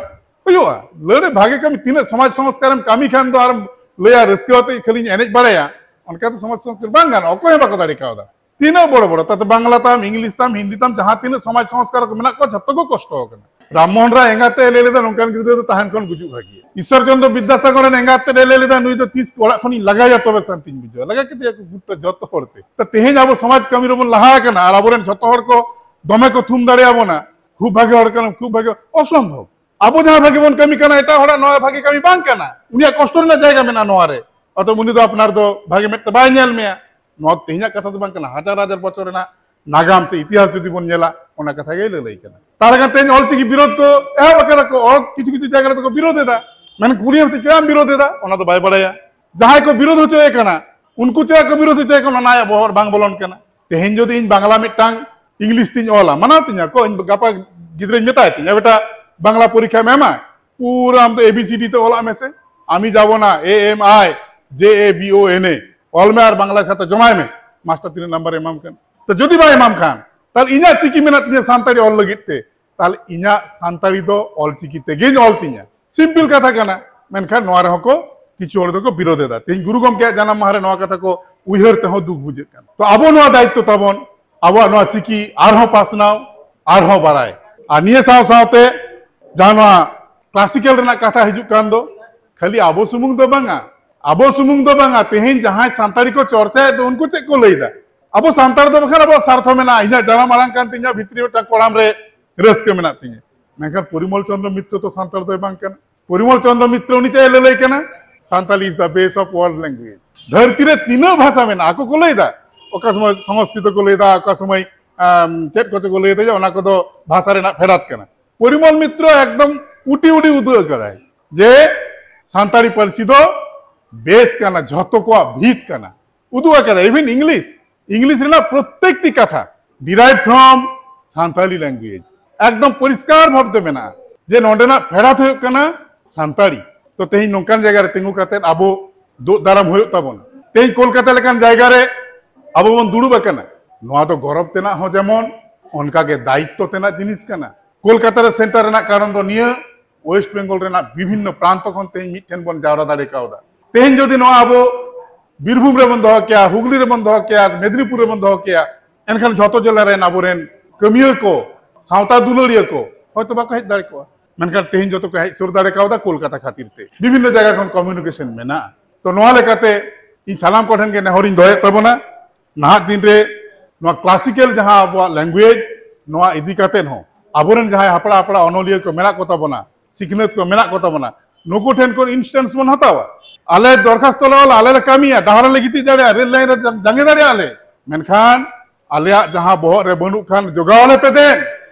ᱦᱩᱭᱩᱜᱼᱟ᱾ ᱞᱟᱹᱲᱦᱟᱹᱭ ᱵᱷᱟᱜᱮ ᱠᱟᱹᱢᱤ, ᱛᱤᱱᱟᱹᱜ ᱥᱚᱢᱟᱡᱽ ᱥᱚᱝᱥᱠᱟᱨᱮᱢ ᱠᱟᱹᱢᱤ ᱠᱷᱟᱱ ᱫᱚ ᱟᱨᱮᱢ ᱞᱟᱹᱭᱟ ᱨᱟᱹᱥᱠᱟᱹ ᱟᱛᱮ ᱠᱷᱟᱹᱞᱤᱧ ᱮᱱᱮᱡ ᱵᱟᱲᱟᱭᱟ, ᱚᱱᱠᱟ ᱫᱚ ᱥᱚᱢᱟᱡᱽ ᱥᱚᱝᱥᱠᱟᱨ ᱵᱟᱝ ᱜᱟᱱᱚᱜᱼᱟ᱾ ᱚᱠᱚᱭ ᱦᱚᱸ ᱵᱟᱠᱚ ᱫᱟᱲᱮ ᱠᱟᱣᱫᱟ᱾ ᱛᱤᱱᱟᱹᱜ ᱵᱚᱲᱚ ᱵᱚᱲᱚ, ᱛᱟᱛᱮ ᱵᱟᱝᱞᱟ ᱛᱟᱢ, ᱤᱝᱞᱤᱥ ᱛᱟᱢ, ᱦᱤᱱᱫᱤ ᱛᱟᱢ, ᱡᱟᱦᱟᱸ ᱛᱤᱱᱟᱹᱜ ᱥᱚᱢᱟᱡᱽ ᱥᱚᱝᱥᱠᱟᱨᱚᱠ ᱢᱮᱱᱟᱜ ᱠᱚᱣᱟ, ᱡᱷᱚᱛᱚ ᱠᱚ ᱠᱚᱥᱴᱚ ᱟᱠᱟᱱᱟ᱾ ᱨᱟᱢ ᱢᱳᱦᱚᱱ ᱨᱟᱭ ᱮᱸᱜᱟᱛ ᱛᱮ ᱞᱟᱹᱭ ᱞᱮᱫᱟ, ᱱᱚᱝᱠᱟᱱ ᱜᱤᱫᱽᱨᱟᱹ ᱫᱚ ᱛᱟᱦᱮᱱ ᱠᱷᱚᱱ ᱜᱩᱡᱩᱜ ᱵᱷᱟᱹᱜᱤᱭᱟ᱾ ᱤᱥᱥᱚᱨ ᱪᱚᱱᱫᱨᱚ ᱵᱤᱫᱽᱫᱟᱥᱟᱜᱚᱨ ᱨᱮᱱ ᱮᱸᱜᱟᱛ ᱛᱮ ᱞᱟᱹᱭ ᱞᱮᱫᱟ, ᱱᱩᱭ ᱫᱚ ᱛᱤᱥ ᱚᱲᱟᱜ ᱠᱷᱚᱱᱤᱧ ᱞᱟᱜᱟᱭᱟ ᱛᱚᱵᱮ ᱥᱟᱱᱛᱤᱧ ᱵᱩᱡᱷᱟᱹᱣᱟ᱾ ᱞᱟᱜᱟ ᱠᱮᱫᱮᱭᱟ ᱠᱚ ᱜᱩᱴᱟ ᱡᱷᱚᱛᱚ ᱦᱚᱲ ᱛᱮ᱾ ᱛᱚ ᱛᱮᱦᱮᱧ ᱟᱵᱚ ᱥᱚᱢᱟᱡᱽ ᱠᱟᱹᱢᱤ ᱨᱮᱵᱚᱱ ᱞᱟᱦᱟ ᱟᱠᱟᱱᱟ ᱟᱨ ᱟᱵᱚᱨᱮᱱ ᱡᱷᱚᱛᱚ ᱦᱚᱲ ᱠᱚ ᱫᱚᱢᱮ ᱠᱚ ᱛᱷᱩᱢ ᱫᱟᱲᱮᱭᱟᱵᱚᱱᱟ, ᱠᱷᱩᱵ ᱵᱷᱟᱜᱮ ᱦᱚᱲ ᱠᱟᱱᱟᱢ, ᱠᱷᱩᱵ ᱵᱷᱟᱜᱮ, ᱚᱥᱚᱢᱵᱷᱚᱵ᱾ ᱟᱵᱚ ᱡᱟᱦᱟᱸ ᱵᱷᱟᱜᱮ ᱵᱚᱱ ᱠᱟᱹᱢᱤ ᱠᱟᱱᱟ, ᱮᱴᱟᱜ ᱦᱚᱲᱟᱜ ᱱᱚᱣᱟ ᱵᱷᱟᱜᱮ ᱠᱟᱹᱢᱤ ᱵᱟᱝ ᱠᱟᱱᱟ᱾ ᱩᱱᱤᱭᱟᱜ ᱠᱚᱥᱴᱚ ᱨᱮᱱᱟᱜ ᱡᱟᱭᱜᱟ ᱢᱮᱱᱟᱜᱼᱟ ᱱᱚᱣᱟ ᱨᱮ᱾ ᱚᱛᱚ ᱩᱱᱤ ᱫᱚ ᱟᱯᱱᱟᱨ ᱫᱚ ᱵᱷᱟᱜᱮ ᱢᱮᱫ ᱛᱮ ᱵᱟᱭ ᱧᱮᱞ ᱢᱮᱭᱟ᱾ ᱱᱚᱣᱟ ᱛᱮᱦᱮᱧᱟᱜ ᱠᱟᱛᱷᱟ ᱫᱚ ᱵᱟᱝ ᱠᱟᱱᱟ, ᱦᱟᱡᱟᱨ ᱦᱟᱡᱟᱨ ᱵᱚᱪᱷᱚᱨ ᱨᱮᱱᱟᱜ ᱱᱟᱜᱟᱢ ᱥᱮ ᱤᱛᱤᱦᱟᱥ ᱡᱩᱫᱤ ᱵᱚᱱ ᱧᱮᱞᱟ, ᱚᱱᱟ ᱠᱟᱛᱷᱟ ᱜᱮ ᱞᱟᱹᱞᱟᱹᱭ ᱠᱟᱱᱟ᱾ ᱛᱟᱦᱞᱮ ᱠᱷᱟᱱ ᱛᱮᱦᱮᱧ ᱚᱞᱪᱤᱠᱤ ᱵᱤᱨᱳᱫᱷ ᱠᱚ ᱮᱦᱚᱵ ᱟᱠᱟᱫᱟ ᱠᱚ, ᱚᱞ ᱠᱤᱪᱷᱩ ᱠᱤᱪᱷᱩ ᱡᱟᱭᱜᱟ ᱨᱮᱫᱚ ᱠᱚ ᱵᱤᱨᱳᱫᱷ ᱮᱫᱟ᱾ ᱢᱮᱱᱠᱷᱟᱱ ᱠᱩᱞᱤᱭᱮᱢ ᱥᱮ ᱪᱮᱫᱟᱜ ᱮᱢ ᱵᱤᱨᱳᱫᱷ ᱮᱫᱟ, ᱚᱱᱟ ᱫᱚ ᱵᱟᱭ ᱵᱟᱲᱟᱭᱟ᱾ ᱡᱟᱦᱟᱸᱭ ᱠᱚ ᱵᱤᱨᱳᱫ ᱦᱚᱪᱚᱭᱮ ᱠᱟᱱᱟ, ᱩᱱᱠᱩ ᱪᱮᱫᱟᱜ ᱠᱚ ᱵᱤᱨᱳᱫ ᱦᱚᱪᱚᱭᱮ ᱠᱟᱱᱟ, ᱚᱱᱟ ᱟᱭᱟᱜ ᱵᱚᱦᱚᱜ ᱨᱮ ᱵᱟᱝ ᱵᱚᱞᱚᱱ ᱠᱟᱱᱟ᱾ ᱛᱮᱦᱮᱧ ᱡᱩᱫᱤ ᱤᱧ ᱵᱟᱝᱞᱟ ᱢᱤᱫᱴᱟᱝ ᱤᱝᱞᱤᱥ ᱛᱤᱧ ᱚᱞᱟ, ᱢᱟᱱᱟᱣ ᱛᱤᱧᱟ ᱠᱚ, ᱤᱧ ᱜᱟᱯᱟ ᱜᱤᱫᱽᱨᱟᱹᱧ ᱢᱮᱛᱟᱭ ᱛᱤᱧᱟ, "ᱵᱮᱴᱟ, ᱵᱟᱝᱞᱟ ᱯᱚᱨᱤᱠᱠᱷᱟᱢ ᱮᱢᱟ, ᱯᱩᱨᱟᱹ ᱟᱢ ᱫᱚ A B C D ᱛᱮ ᱚᱞᱟᱜ ᱢᱮᱥᱮ, ᱟᱢᱤ ᱡᱟᱵᱚ ᱱᱟ, A M I J A B O N A, ᱚᱞ ᱢᱮ ᱟᱨ ᱵᱟᱝᱞᱟ ᱠᱷᱟᱛᱟ ᱡᱚᱢᱟᱭ ᱢᱮ, ᱢᱟᱥᱴᱟᱨ ᱛᱤᱱᱟᱹᱜ ᱱᱟᱢᱵᱟᱨ ᱮ ᱮᱢᱟᱢ ᱠᱟᱱᱟ?" ᱛᱚ ᱡᱩᱫᱤ ᱵᱟᱭ ᱮᱢᱟᱢ ᱠᱷᱟᱱ, ᱛᱟᱦᱞᱮ ᱤᱧᱟᱹᱜ ᱪᱤᱠᱤ ᱢᱮᱱᱟᱜ ᱛᱤᱧᱟᱹ ᱥᱟᱱᱛᱟᱲᱤ ᱚᱞ ᱞᱟᱹᱜᱤᱫ ᱛᱮ, ᱛᱟᱦᱞᱮ ᱤᱧᱟᱹᱜ ᱥᱟᱱᱛᱟᱲᱤ ᱫᱚ ᱚᱞ ᱪᱤᱠᱤ ᱛᱮᱜᱮᱧ ᱚᱞ ᱛᱤᱧᱟᱹ᱾ ᱥᱤᱢᱯᱤᱞ ᱠᱟᱛᱷᱟ ᱠᱟᱱᱟ᱾ ᱢᱮᱱᱠᱷᱟᱱ ᱱᱚᱣᱟ ᱨᱮᱦᱚᱸ ᱠᱚ, ᱠᱤᱪᱷᱩ ᱦᱚᱲ ᱫᱚᱠᱚ ᱵᱤᱨᱳᱫ ᱮᱫᱟ᱾ ᱛᱮᱦᱮᱧ ᱜᱩᱨᱩ ᱜᱚᱢᱠᱮᱭᱟᱜ ᱡᱟᱱᱟᱢ ᱢᱟᱦᱟ ᱨᱮ ᱱᱚᱣᱟ ᱠᱟᱛᱷᱟ ᱠᱚ ᱩᱭᱦᱟᱹᱨ ᱛᱮᱦᱚᱸ ᱫᱩᱠ ᱵᱩᱡᱷᱟᱹᱜ ᱠᱟᱱᱟ᱾ ᱛᱚ ᱟᱵᱚ ᱱᱚᱣᱟ ᱫᱟᱭᱤᱛᱛᱚ ᱛᱟᱵᱚᱱ, ᱟᱵᱚᱣᱟᱜ ᱱᱚᱣᱟ ᱪᱤᱠᱤ ᱟᱨᱦᱚᱸ ᱯᱟᱥᱱᱟᱣ, ᱟᱨᱦᱚᱸ ᱵᱟᱲᱟᱭ᱾ ᱟᱨ ᱱᱤᱭᱟᱹ ᱥᱟᱶ ᱥᱟᱶᱛᱮ ᱡᱟᱦᱟᱸ ᱱᱚᱣᱟ ᱠᱞᱟᱥᱤᱠᱮᱞ ᱨᱮᱱᱟᱜ ᱠᱟᱛᱷᱟ ᱦᱤᱡᱩᱜ ᱠᱟᱱ ᱫᱚ, ᱠᱷᱟᱹᱞᱤ ᱟᱵᱚ ᱥᱩᱢᱩᱝ ᱫᱚ ᱵᱟᱝᱟ, ᱟᱵᱚ ᱥᱩᱢᱩᱝ ᱫᱚ ᱵᱟᱝᱟ, ᱛᱮᱦᱮᱧ ᱡᱟᱦᱟᱸᱭ ᱥᱟᱱᱛᱟᱲᱤ ᱠᱚ ᱪᱚᱨᱪᱟᱭᱮᱫ ᱫᱚ, ᱩᱱᱠᱩ ᱪᱮᱫ ᱠᱚ ᱞᱟᱹᱭᱫᱟ? ᱟᱵᱚ ᱥᱟᱱᱛᱟᱲ ᱫᱚ ᱵᱟᱠᱷᱟᱱ ᱟᱵᱚᱣᱟᱜ ᱥᱟᱨᱛᱷᱚ ᱢᱮᱱᱟᱜᱼᱟ, ᱤᱧᱟᱹᱜ ᱡᱟᱱᱟᱢ ᱟᱲᱟᱝ ᱠᱟᱱ ᱛᱤᱧᱟᱹ, ᱵᱷᱤᱛᱨᱤ ᱢᱤᱫᱴᱟᱝ ᱠᱚᱲᱟᱢ ᱨᱮ ᱨᱟᱹᱥᱠᱟᱹ ᱢᱮᱱᱟᱜ ᱛᱤᱧᱟᱹ᱾ ᱢᱮᱱᱠᱷᱟᱱ ᱯᱚᱨᱤᱢᱚᱞ ᱪᱚᱸᱫᱽᱨᱚ ᱢᱤᱛᱨᱚ ᱛᱚ ᱥᱟᱱᱛᱟᱲ ᱫᱚᱭ ᱵᱟᱝ ᱠᱟᱱᱟ᱾ ᱯᱚᱨᱤᱢᱚᱞ ᱪᱚᱸᱫᱽᱨᱚ ᱢᱤᱛᱨᱚ ᱩᱱᱤ ᱪᱮᱫ ᱮ ᱞᱟᱹᱞᱟᱹᱭ ᱠᱟᱱᱟ? Santali is the base of world language. ᱫᱷᱟᱹᱨᱛᱤ ᱨᱮ ᱛᱤᱱᱟᱹᱜ ᱵᱷᱟᱥᱟ ᱢᱮᱱᱟᱜᱼᱟ, ᱟᱠᱚ ᱠᱚ ᱞᱟᱹᱭᱫᱟ, ᱚᱠᱟ ᱥᱚᱢᱚᱭ ᱥᱚᱝᱥᱠᱨᱤᱛ ᱠᱚ ᱞᱟᱹᱭᱫᱟ, ᱚᱠᱟ ᱥᱚᱢᱚᱭ ᱟᱢ, ᱪᱮᱫ ᱠᱚᱪᱚ ᱠᱚ ᱞᱟᱹᱭᱫᱟ ᱡᱮ ᱚᱱᱟ ᱠᱚᱫᱚ ᱵᱷᱟᱥᱟ ᱨᱮᱱᱟᱜ ᱯᱷᱮᱰᱟᱛ ᱠᱟᱱᱟ᱾ ᱯᱚᱨᱤᱢᱚᱞ ᱢᱤᱛᱨᱚ ᱮᱠᱫᱚᱢ ᱩᱴᱤ ᱩᱰᱤ ᱩᱫᱩᱜ ᱟᱠᱟᱫᱟᱭ ᱡᱮ ᱥᱟᱱᱛᱟᱲᱤ ᱯᱟᱹᱨᱥᱤ ᱫᱚ ᱵᱮᱥ ᱠᱟᱱᱟ, ᱡᱷᱚᱛᱚ ᱠᱚᱣᱟᱜ ᱵᱷᱤᱛ ᱠᱟᱱᱟ, ᱩᱫᱩᱜ ᱟᱠᱟᱫᱟᱭ᱾ Even English, English ᱨᱮᱱᱟᱜ ᱯᱨᱚᱛᱮᱠᱴᱤ ᱠᱟᱛᱷᱟ derive from Santali language, ᱮᱠᱫᱚᱢ ᱯᱚᱨᱤᱥᱠᱟᱨ ᱵᱷᱟᱵᱛᱮ ᱢᱮᱱᱟᱜᱼᱟ ᱡᱮ ᱱᱚᱸᱰᱮᱱᱟᱜ ᱯᱷᱮᱰᱟᱛ ᱦᱩᱭᱩᱜ ᱠᱟᱱᱟ ᱥᱟᱱᱛᱟᱲᱤ᱾ ᱛᱚ ᱛᱮᱦᱮᱧ ᱱᱚᱝᱠᱟᱱ ᱡᱟᱭᱜᱟ ᱨᱮ ᱛᱤᱸᱜᱩ ᱠᱟᱛᱮ ᱟᱵᱚ ᱫᱩᱜ ᱫᱟᱨᱟᱢ ᱦᱩᱭᱩᱜ ᱛᱟᱵᱚᱱᱟ᱾ ᱛᱮᱦᱮᱧ ᱠᱳᱞᱠᱟᱛᱟ ᱞᱮᱠᱟᱱ ᱡᱟᱭᱜᱟ ᱨᱮ ᱟᱵᱚ ᱵᱚᱱ ᱫᱩᱲᱩᱵ ᱟᱠᱟᱱᱟ, ᱱᱚᱣᱟ ᱫᱚ ᱜᱚᱨᱚᱵ ᱛᱮᱱᱟᱜ ᱦᱚᱸ ᱡᱮᱢᱚᱱ, ᱚᱱᱠᱟᱜᱮ ᱫᱟᱭᱤᱛᱛᱚ ᱛᱮᱱᱟᱜ ᱡᱤᱱᱤᱥ ᱠᱟᱱᱟ᱾ ᱠᱳᱞᱠᱟᱛᱟ ᱨᱮ ᱥᱮᱱᱴᱟᱨ ᱨᱮᱱᱟᱜ ᱠᱟᱨᱚᱱ ᱫᱚ ᱱᱤᱭᱟᱹ, ᱳᱭᱮᱥᱴ ᱵᱮᱝᱜᱚᱞ ᱨᱮᱱᱟᱜ ᱵᱤᱵᱷᱤᱱᱱᱚ ᱯᱨᱟᱱᱛᱚ ᱠᱷᱚᱱ ᱛᱮᱦᱮᱧ ᱢᱤᱫᱴᱷᱮᱱ ᱵᱚᱱ ᱡᱟᱣᱨᱟ ᱫᱟᱲᱮ ᱠᱟᱣᱫᱟ᱾ ᱛᱮᱦᱮᱧ ᱡᱩᱫᱤ ᱱᱚᱣᱟ ᱟᱵᱚ ᱵᱤᱨᱵᱷᱩᱢ ᱨᱮᱵᱚᱱ ᱫᱚᱦᱚ ᱠᱮᱭᱟ, ᱦᱩᱜᱽᱞᱤ ᱨᱮᱵᱚᱱ ᱫᱚᱦᱚ ᱠᱮᱭᱟ, ᱢᱮᱫᱽᱱᱤᱯᱩᱨ ᱨᱮᱵᱚᱱ ᱫᱚᱦᱚ ᱠᱮᱭᱟ, ᱮᱱᱠᱷᱟᱱ ᱡᱷᱚᱛᱚ ᱡᱮᱞᱟ ᱨᱮᱱ ᱟᱵᱚᱨᱮᱱ ᱠᱟᱹᱢᱤᱭᱟᱹ ᱠᱚ, ᱥᱟᱶᱛᱟ ᱫᱩᱞᱟᱹᱲᱤᱭᱟᱹ ᱠᱚ ᱦᱚᱭᱛᱚ ᱵᱟᱠᱚ ᱦᱮᱡ ᱫᱟᱲᱮ ᱠᱚᱜᱼᱟ᱾ ᱢᱮᱱᱠᱷᱟᱱ ᱛᱮᱦᱮᱧ ᱡᱚᱛᱚ ᱠᱚ ᱦᱮᱡ ᱥᱩᱨ ᱫᱟᱲᱮ ᱠᱟᱣᱫᱟ ᱠᱳᱞᱠᱟᱛᱟ ᱠᱷᱟᱹᱛᱤᱨ ᱛᱮ᱾ ᱵᱤᱵᱷᱤᱱᱱᱚ ᱡᱟᱭᱜᱟ ᱠᱷᱚᱱ ᱠᱚᱢᱤᱭᱩᱱᱤᱠᱮᱥᱚᱱ ᱢᱮᱱᱟᱜᱼᱟ᱾ ᱛᱚ ᱱᱚᱣᱟ ᱞᱮᱠᱟᱛᱮ ᱤᱧ ᱥᱟᱱᱟᱢ ᱠᱚᱴᱷᱮᱱ ᱜᱮ ᱱᱮᱦᱚᱨᱤᱧ ᱫᱚᱦᱚᱭᱮᱫ ᱛᱟᱵᱚᱱᱟ, ᱱᱟᱦᱟᱜ ᱫᱤᱱ ᱨᱮ ᱱᱚᱣᱟ ᱠᱞᱟᱥᱤᱠᱮᱞ ᱡᱟᱦᱟᱸ ᱟᱵᱚᱣᱟᱜ ᱞᱮᱝᱜᱩᱭᱮᱡᱽ, ᱱᱚᱣᱟ ᱤᱫᱤ ᱠᱟᱛᱮᱫ ᱦᱚᱸ ᱟᱵᱚᱨᱮᱱ ᱡᱟᱦᱟᱸᱭ ᱦᱟᱯᱲᱟ ᱦᱟᱯᱲᱟ ᱚᱱᱚᱞᱤᱭᱟᱹ ᱠᱚ ᱢᱮᱱᱟᱜ ᱠᱚ ᱛᱟᱵᱚᱱᱟ, ᱥᱤᱠᱷᱱᱟᱹᱛ ᱠᱚ ᱢᱮᱱᱟᱜ ᱠᱚ ᱛᱟᱵᱚᱱᱟ, ᱱᱩᱠᱩ ᱴᱷᱮᱱ ᱠᱷᱚᱱ ᱤᱱᱥᱴᱮᱱᱥ ᱵᱚᱱ ᱦᱟᱛᱟᱣᱟ᱾ ᱟᱞᱮ ᱫᱚᱨᱠᱷᱟᱥᱛᱚ ᱞᱮ ᱚᱞᱟ, ᱟᱞᱮ ᱞᱮ ᱠᱟᱹᱢᱤᱭᱟ, ᱰᱟᱦᱟᱨ ᱨᱮᱞᱮ ᱜᱤᱛᱤᱡ ᱫᱟᱲᱮᱭᱟᱜᱼᱟ, ᱨᱮᱞ ᱞᱟᱭᱤᱱ ᱨᱮ ᱡᱟᱸᱜᱮ ᱫᱟᱲᱮᱭᱟᱜᱼᱟ ᱞᱮ, ᱢᱮᱱᱠᱷᱟᱱ ᱟᱞᱮᱭᱟᱜ ᱡᱟᱦᱟᱸ ᱵᱚᱦᱚᱜ ᱨᱮ ᱵᱟᱹᱱᱩᱜ ᱠᱷᱟᱱ ᱡᱚᱜᱟᱣ ᱟᱞᱮ ᱯᱮ ᱫᱮᱱ᱾